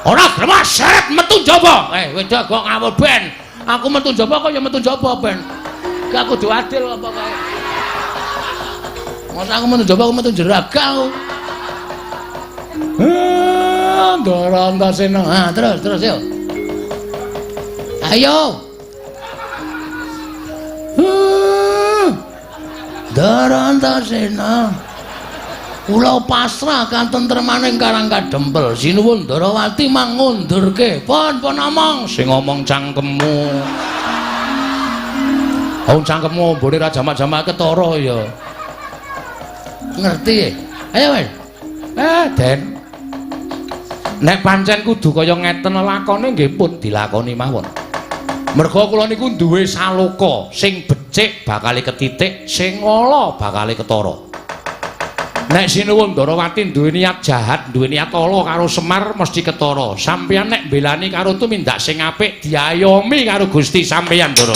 Ora gelem seret metu njaba. Wedok kok ngawur ben. Aku metu njaba kok ya metu njaba ben. Ki aku kudu adil apa kae. Masa aku metu njaba aku metu jeraga aku. Ndara Antasena. Ha, terus terus yo. Ayo. Ndara Antasena. Kula pasrah katentremaning Karang Kadempel. Sinuwun Ndarawati mangundurke. Pun pun omong. Sing ngomong cangkemmu. Wong cangkemmu mbone ra jamak-jamak ketara ya. Ngerti? Ayo wis. Den. Nek pancen kudu kaya ngeten lakone nggih pun dilakoni mawon. Merga kula niku duwe saloka sing becik bakale ketitik, sing ala bakale ketara. Nek Sinuwun Ndarawati duwe niat jahat, duwe niat ala karo Semar mesti ketara. Sampeyan nek mbelani karo tumindak sing apik diayomi karo Gusti sampeyan, Ndara.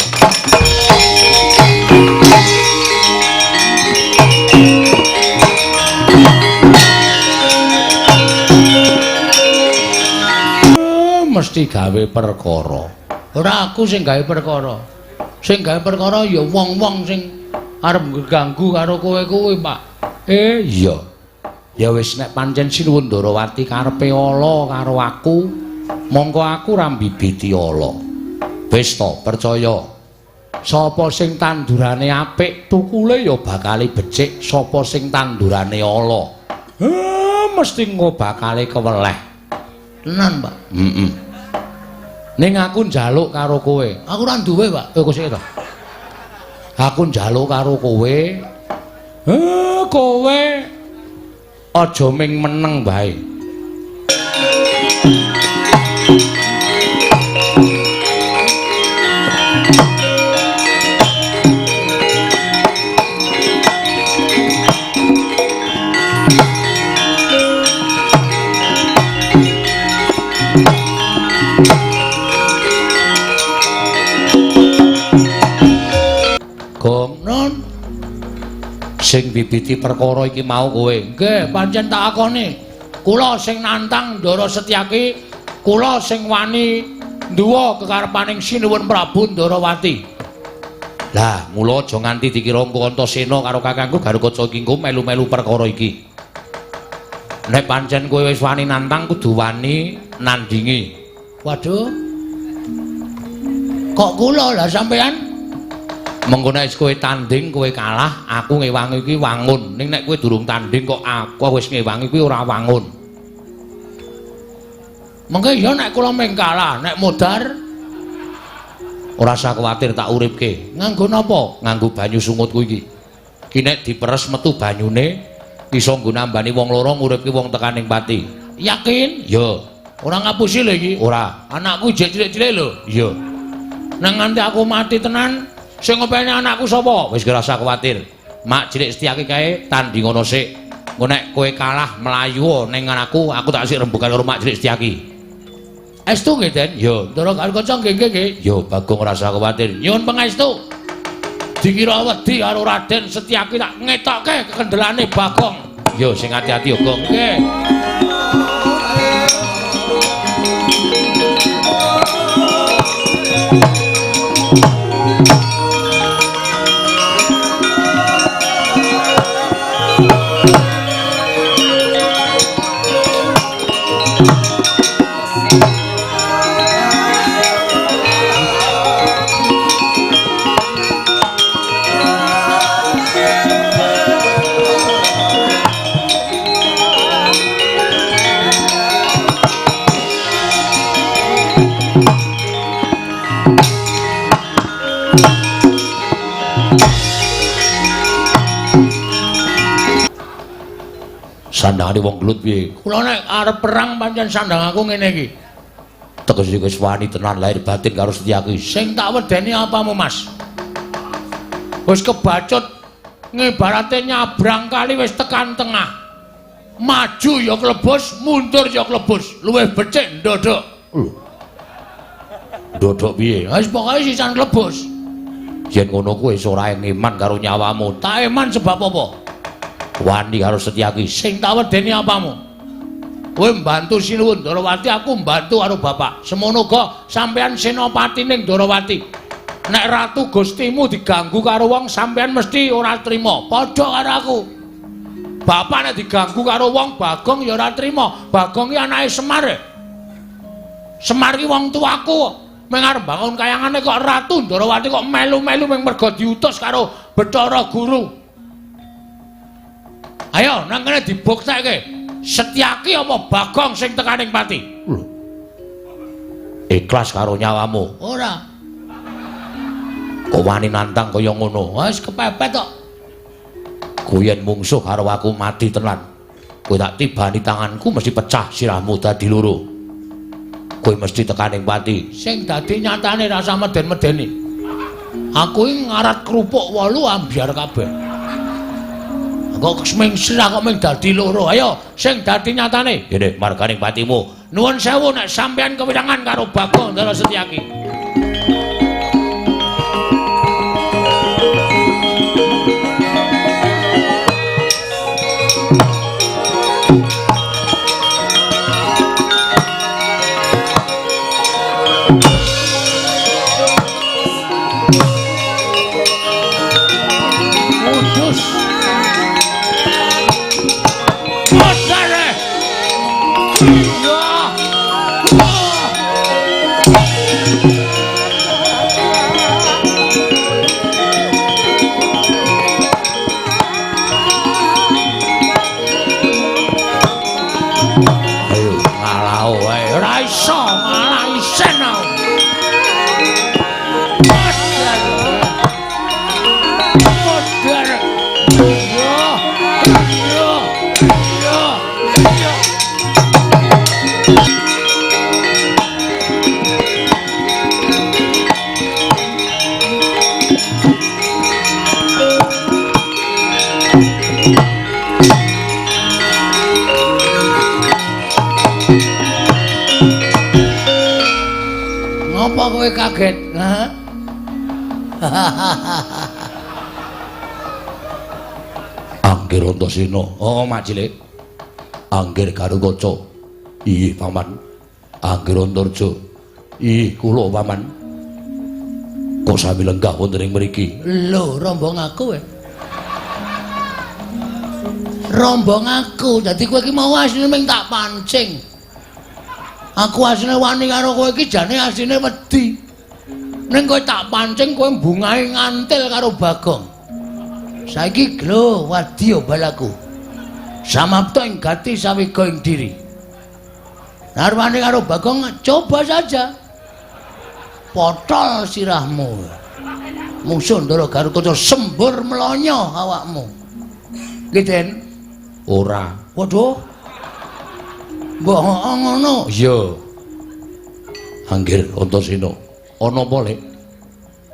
Mesti gawe perkara. Ora aku sing gawe perkara. Sing gawe perkara ya wong-wong sing arep ngganggu karo kowe kuwi, Pak. Iya. Ya wis nek pancen Sinuwun Ndarawati karepe ala karo aku, mongko aku ora mbibiti ala. Wis to, percaya. Sapa sing tandurane apik, tukule ya bakale becik. Sapa sing tandurane ala, mesti engko bakale keweleh. Tenan, Pak. Heeh. Ning aku njaluk karo kowe. Aku ora duwe, Pak. Kok sik to. Aku njaluk karo kowe. Kowe aja ming meneng wae. Gong Non sing bibiti perkara iki mau kowe. Nggih, pancen tak akoni. Kula sing nantang Ndara Setyaki, kula sing wani nduwa kekarepaning Sinuwun Prabu Ndarawati. Lah, mula aja nganti dikira engko Antasena karo kakangku Garukaca iki engko melu-melu perkara iki. Nek pancen kowe wis wani nantang kudu wani nandingi. Waduh. Kok kula lah sampean? Mengko nek kowe tanding kowe kalah, aku ngewangi iki wangun. Ning nek kowe durung tanding kok aku wis ngewangi kuwi ora wangun. Mengko ya nek kula mung kalah, nek modar ora usah kuwatir tak uripke. Nganggo napa? Nganggo banyu sungutku iki. Ki nek diperes metu banyune iso nggo nambani wong loro nguripke wong tekaning pati. Yakin? Ya. Ora ngapusi lho iki. Ora. Anakku jek cilik-cilik lho. Iya. Nang nganti aku mati tenan, sing ngopeni anakku sapa? Wis ora usah kuwatir. Mak cilik Setyaki kae tandingono sik. Engko nek kowe kalah mlayu ning aku, aku tak sik rembugan karo Mak cilik Setyaki. Estu nggih, Den? Ya. Ndara Garukaca nggih nggih nggih. Ya, Bagong ora usah kuwatir. Nyuwun pangestu. Dikira wedi karo Raden Setyaki tak ngetokke kekendelane Bagong. Ya, sing ati-ati ya, Gong. Nggih. Sandangane wong gelut piye? Kula nek arep perang pancen sandang aku ngene iki. Tegese wis wani tenan lahir batin karo Setyaki. Sing tak wedeni apamu, Mas? Wis kebacut ngibarate nyabrang kali wis tekan tengah. Maju ya klebus, mundur ya klebus. Luwih becik ndodok. Lho. Ndodok piye? Wis pokoke sisan klebus. Yen ngono kuwi wis ora eman karo nyawamu. Tak eman sebab apa? Wani karo Setyaki. Sing tak wedeni apamu? Kowe mbantu Sinuwun Ndarawati, aku mbantu karo bapak. Semono uga sampeyan senopati ning Ndarawati. Nek ratu Gustimu diganggu karo wong, sampeyan mesti ora trima. Padha karo aku. Bapak nek diganggu karo wong, Bagong ya ora trima. Bagong ki anake Semar. Semar ki wong tuaku. Meng arep bangun kayangane kok Ratu Ndarawati kok melu-melu meng merga diutus karo Bathara Guru. Ayo nang kene dibuktekke. Setyaki apa Bagong sing tekaning pati? Lho. Ikhlas karo nyawamu? Ora. Kok wani nantang kaya ngono? Wis kepepet kok. Kuwi yen mungsuh karo aku mati tenan. Kowe tak tibani tanganku mesti pecah sirahmu dadi loro. Kowe mesti tekaning pati. Sing dadi nyatane rasa meden-medeni. Aku iki ngarat kerupuk 8 ambyar kabeh. Kok ming sirah kok ming dadi loro. Ayo sing dadi nyatane. Ngene marganing patimu. Nuwun sewu nek sampeyan kewirangan karo Bagong Ndara Setyaki. Ngopo kowe kaget? Ha? Anggir Antasena. Oh, Mak Cilik. Anggir Garukaca. Ih, Paman. Anggir Antarja. Ih, kula Paman. Kok sami lenggah wonten ing mriki? Lho, rombong aku. Rombong aku. Dadi kowe iki mau asline ming tak pancing. Aku asline wani karo kowe iki jane asline wedi. Ning kowe tak pancing kowe mbungahe ngantil karo Bagong. Saiki glo wadya balaku. Samapta ing gati sawiga ing diri. Narwani karo Bagong coba saja. Potol sirahmu. Mungsuh Ndara Garukaca sembur mlonyo awakmu. Nggih, Den? Ora. Waduh. Mbok ngono. Iya. Anggir Antasena. Ana apa, Lek?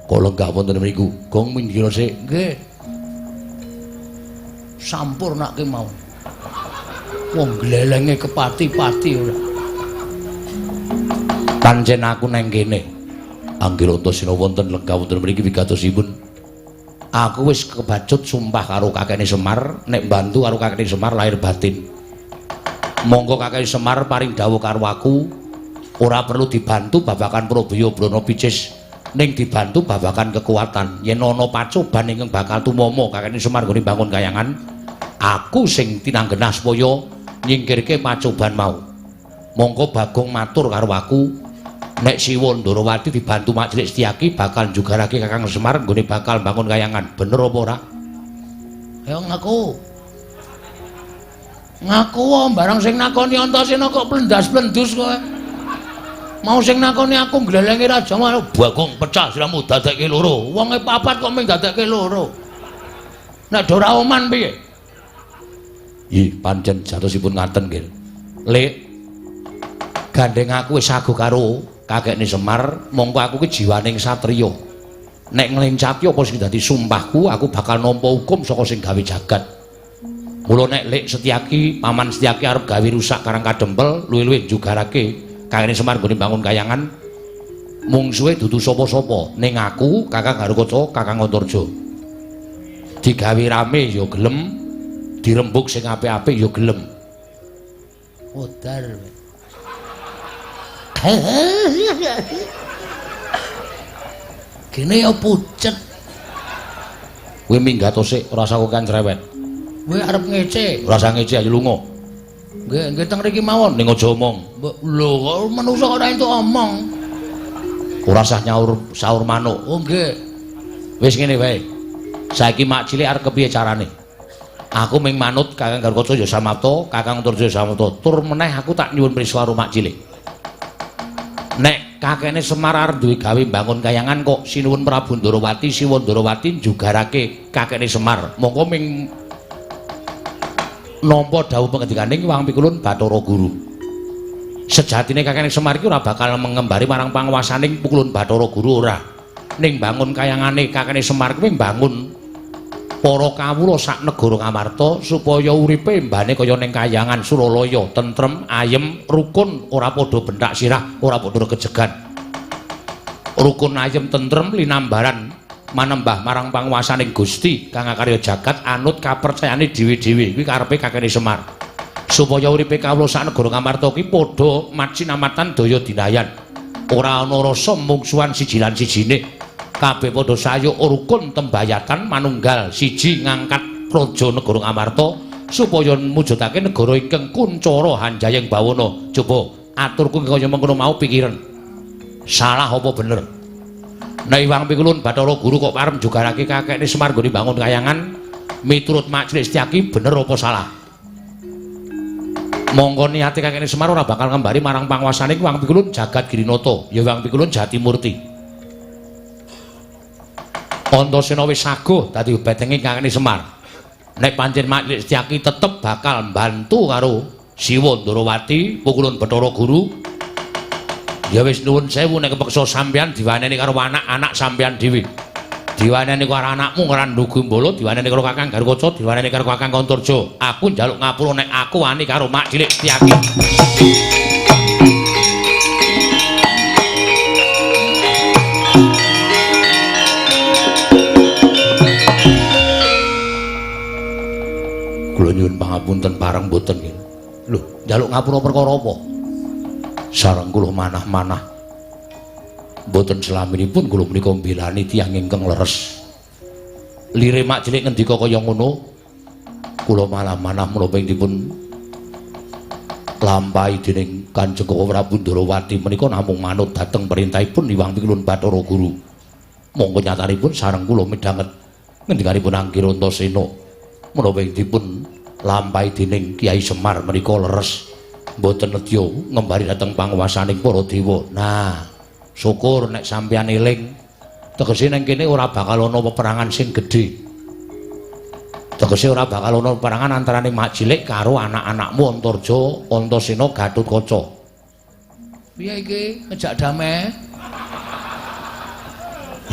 Kok lenggah wonten mriku? Gong minggir sik. Nggih. Sampurnake mau. Wong glelenge kepati-pati ora. Pancen aku nang kene. Anggir Antasena wonten lenggah wonten mriki wigatosipun. Aku wis kebacut sumpah karo kakekne Semar, nek mbantu karo kakekne Semar lahir batin. Monggo kakek Semar paring dawuh karo aku, ora perlu dibantu babagan Probaya Brana Picis, ning dibantu babagan kekuatan. Yen ana pacoban ingkang bakal tumama kakekne Semar nggone bangun kayangan, aku sing tinanggenah supaya nyingkirke pacoban mau. Monggo Bagong matur karo aku, nek Siwa Ndarawati dibantu Mak Cilik Setyaki bakal njugarake Kakang Semar nggone bakal bangun kayangan. Bener apa ora? Ayo ngaku. Ngaku wae barang sing nakoni Antasena kok plendas-plendus kowe. Mau sing nakoni aku glelenge raja Bagong pecah siramu dadekke loro. Wonge papat kok ming dadekke loro. Nek do ora oman piye? Ih, pancen jatosipun ngaten nggih. Lek gandeng aku wis sago karo kakekne Semar, mongko aku ki jiwaning satriya. Nek nglencati apa sing dadi sumpahku, aku bakal nampa hukum saka sing gawe jagat. Mula nek Lek Setyaki, Paman Setyaki arep gawe rusak Karang Kadempel, luwih-luwih njugarake kakekne Semar nggone bangun kayangan, mungsuhe dudu sapa-sapa, ning aku, Kakang Garukaca, Kakang Antarja. Digawe rame ya gelem, dirembug sing apik-apik ya gelem. Modar. Gene ya pucet. Kowe minggat sik, ora usah kokean cerewet. Kowe arep ngece, ora usah ngece ayo lunga. Nggih, nggih teng mriki mawon. Ning aja omong. Lho, kok manungsa kok ora entuk omong. Ora usah nyaur saur manuk. Oh nggih. Wis ngene wae. Saiki Mak Cilik arep kepiye carane? Aku ming manut Kakang Garukaca ya samapta, Kakang Antarja ya samapta. Tur meneh aku tak nyuwun prisa karo Mak Cilik. Nek kakekne Semar arep duwe gawe mbangun kayangan kok sinuwun Prabu Ndarawati, Siwa Ndarawati njugarake kakekne Semar. Mongko ming Nampa dawuh pangendikaning Hyang Pikulun Bathara Guru. Sejatine Kakang Semar iki ora bakal mengembari marang panguwasaning Pukulun Bathara Guru ora. Ning bangun kayangane Kakang Semar kuwi mbangun para kawula sak negara Ngamarta supaya uripe mbane kaya ning kayangan Suralaya, tentrem, ayem, rukun, ora padha benthak sirah, ora padha regejegan. Rukun, ayem, tentrem, linambaran manembah marang panguwasaning Gusti kang akarya jagat anut kapercayane dhewe-dhewe. Kuwi karepe Kakang Semar. Supaya uripe kawula sak negara Ngamarta ki padha macinamatan daya dinayan. Ora ana rasa mungsuhan siji lan sijine. Kabeh padha sayuk rukun tembayatan manunggal siji ngangkat praja negara Ngamarta supaya mujudake negara ingkang kuncara hanjayeng bawana. Coba aturku kaya mengkono mau pikiran. Salah apa bener? Nek Hyang Pikulun Bathara Guru kok parem jugarake kakekne Semar nggone bangun kayangan miturut Mak Cilik Setyaki bener apa salah? Mongko niate kakekne Semar ora bakal ngembari marang panguwasane Hyang Pikulun Jagat Girinata, ya Hyang Pikulun Jatimurti. Antasena wis saguh dadi betenge kakekne Semar. Nek pancen Mak Cilik Setyaki tetep bakal mbantu karo Siwa Ndarawati Pukulun Bathara Guru. Ya wis nuwun sewu nek kepeksa sampeyan diwaneni karo anak-anak sampeyan dhewe. Diwaneni karo anakmu Ngrandu Gumbala, diwaneni karo Kakang Garukaca, diwaneni karo Kakang Antarja. Aku njaluk ngapura nek aku wani karo Mak Cilik Setyaki. Kula nyuwun pangapunten pareng mboten nggih. Lho, njaluk ngapura perkara apa? Sareng kula manah-manah mboten selaminipun kula menika mbelani tiyang ingkang leres. Lire Mak Cilik ngendika kaya ngono, kula malah-manah menapa ing dipun lampahi dening Kanjeng Prabu Ndarawati menika namung manut dhateng perintahipun Hyang Pikulun Bathara Guru. Monggo nyatanipun sareng kula midhanget ngendikanipun Angger Antasena menapa ing dipun lampahi dening Kyai Semar menika leres. Mboten nedya ngembari dhateng panguwasaning para dewa. Nah, syukur nek sampeyan eling. Tegese nang kene ora bakal ana peperangan sing gedhe. Tegese ora bakal ana peperangan antarane Mak Cilik karo anak-anakmu Antarja, Antasena, Gatotkaca. Piye iki ngejak damai?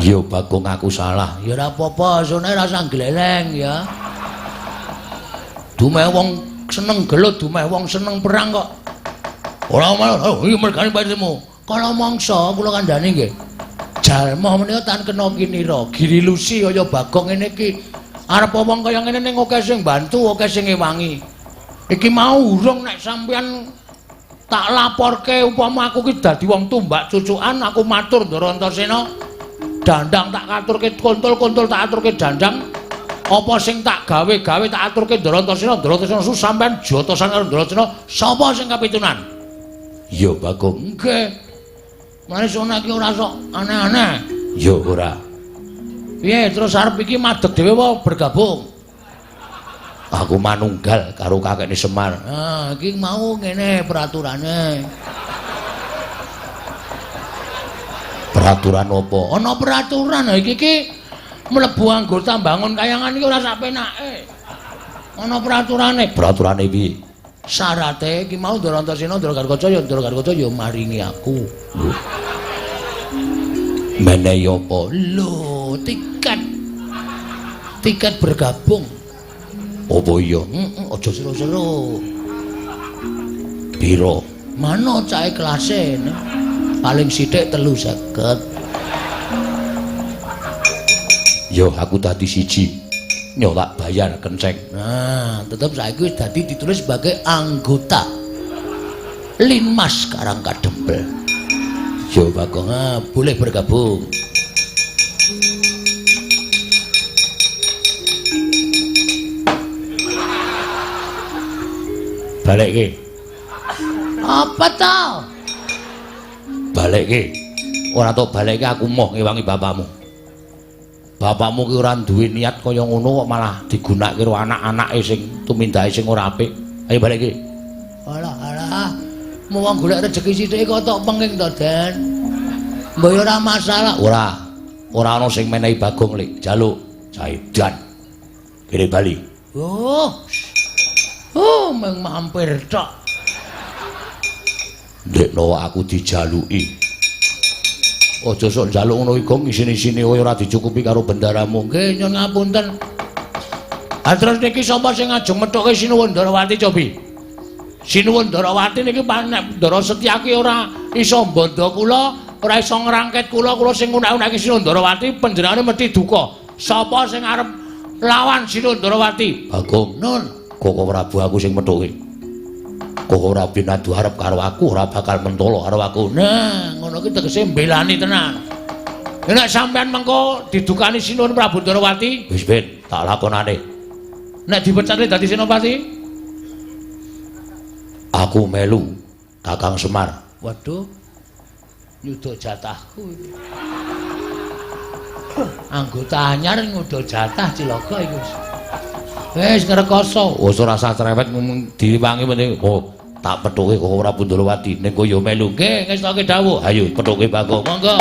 Ya Bagong aku salah. Ya ora apa-apa, sone ora usah gleleng ya. Dumeh wong seneng gelut, dumeh wong seneng perang kok. Ora malah, oh iki mergane patimu. Kala mangsa kula kandhani nggih. Jalma menika tan kena kinira, girilusi kaya Bagong ngene iki. Arep wong kaya ngene ning akeh sing bantu, akeh sing ngewangi. Iki mau urung nek sampeyan tak laporke upama aku ki dadi wong tumbak cucukan, aku matur Ndara Antasena. Dandang tak katurke kontol-kontol tak aturke dandang. Apa sing tak gawe-gawe tak aturke Ndara Antasena, Ndara Antasena su sampean jotosan karo Ndara Antasena, sapa sing kapitunan? Ya Bagong. Nggih. Mane sona iki ora sok aneh-aneh. Ya ora. Piye terus arep iki madeg dhewe apa bergabung? Aku manunggal karo kakekne Semar. Ah, iki mau ngene peraturane. Peraturan apa? Ana peraturan iki iki mlebu anggota bangun kayangan iki ora sak penake. Ana peraturane. Peraturane piye? Syarate iki mau Ndara Antasena, Ndara Garukaca ya Ndara Garukaca ya maringi aku. Lho. Menehi apa? Lho, tiket. Tiket bergabung. Apa iya? Heeh, aja seru-seru. Piro? Mano cahe kelase. Paling sithik 350. Yo aku dadi siji. Nyo tak bayar kenceng. Nah, tetep saiki wis dadi ditulis sebagai anggota Linmas Karang Kadempel. Yo Bagong, boleh bergabung. Balekke. Apa to? Balekke. Ora tok balekke aku moh ngewangi bapakmu. Bapakmu ki ora duwe niat kaya ngono kok malah digunakake karo anak-anake sing tumindake sing ora apik. Ayo balekke. Alah alah. Mau wong golek rejeki sithik kok tok penging to, Den. Mbok ya ora masalah. Ora. Ora ana sing menehi Bagong lek jaluk. Saidan. Kene bali. Oh. Oh, mung mampir tok. Ndekno aku dijaluki. Aja sok njaluk ngono iku ngisin-isine kowe ora dicukupi karo bendaramu. Nggih, nyun ngapunten. Ha terus niki sapa sing ngajeng methuke Sinuwun Ndarawati cobi? Sinuwun Ndarawati niki nek Ndara Setyaki ora iso mbandha kula, ora iso ngrangket kula, kula sing ngunak-unake Sinuwun Ndarawati panjenengane mesti duka. Sapa sing arep lawan Sinuwun Ndarawati? Bagong. Nun, Koko Prabu aku sing methuke. Koko Prabu nadu arep karo aku ora bakal mentolo karo aku. Nah, ngono ki tegese mbelani tenan. Nek sampean mengko didukani Sinuwun Prabu Ndarawati, wis ben tak lakonane. Nek dipecate dadi senopati, aku melu Kakang Semar. Waduh. Nyuda jatahku iki. Anggota anyar nyuda jatah cilaka iki wis. Wis ngrekoso. Wis ora usah cerewet ngomong diwangi penting. Oh, tak pethuke Koko Prabu Ndarawati ning kowe ya melu. Nggih, ngestoke dawuh. Ayo pethuke Bagong. Monggo.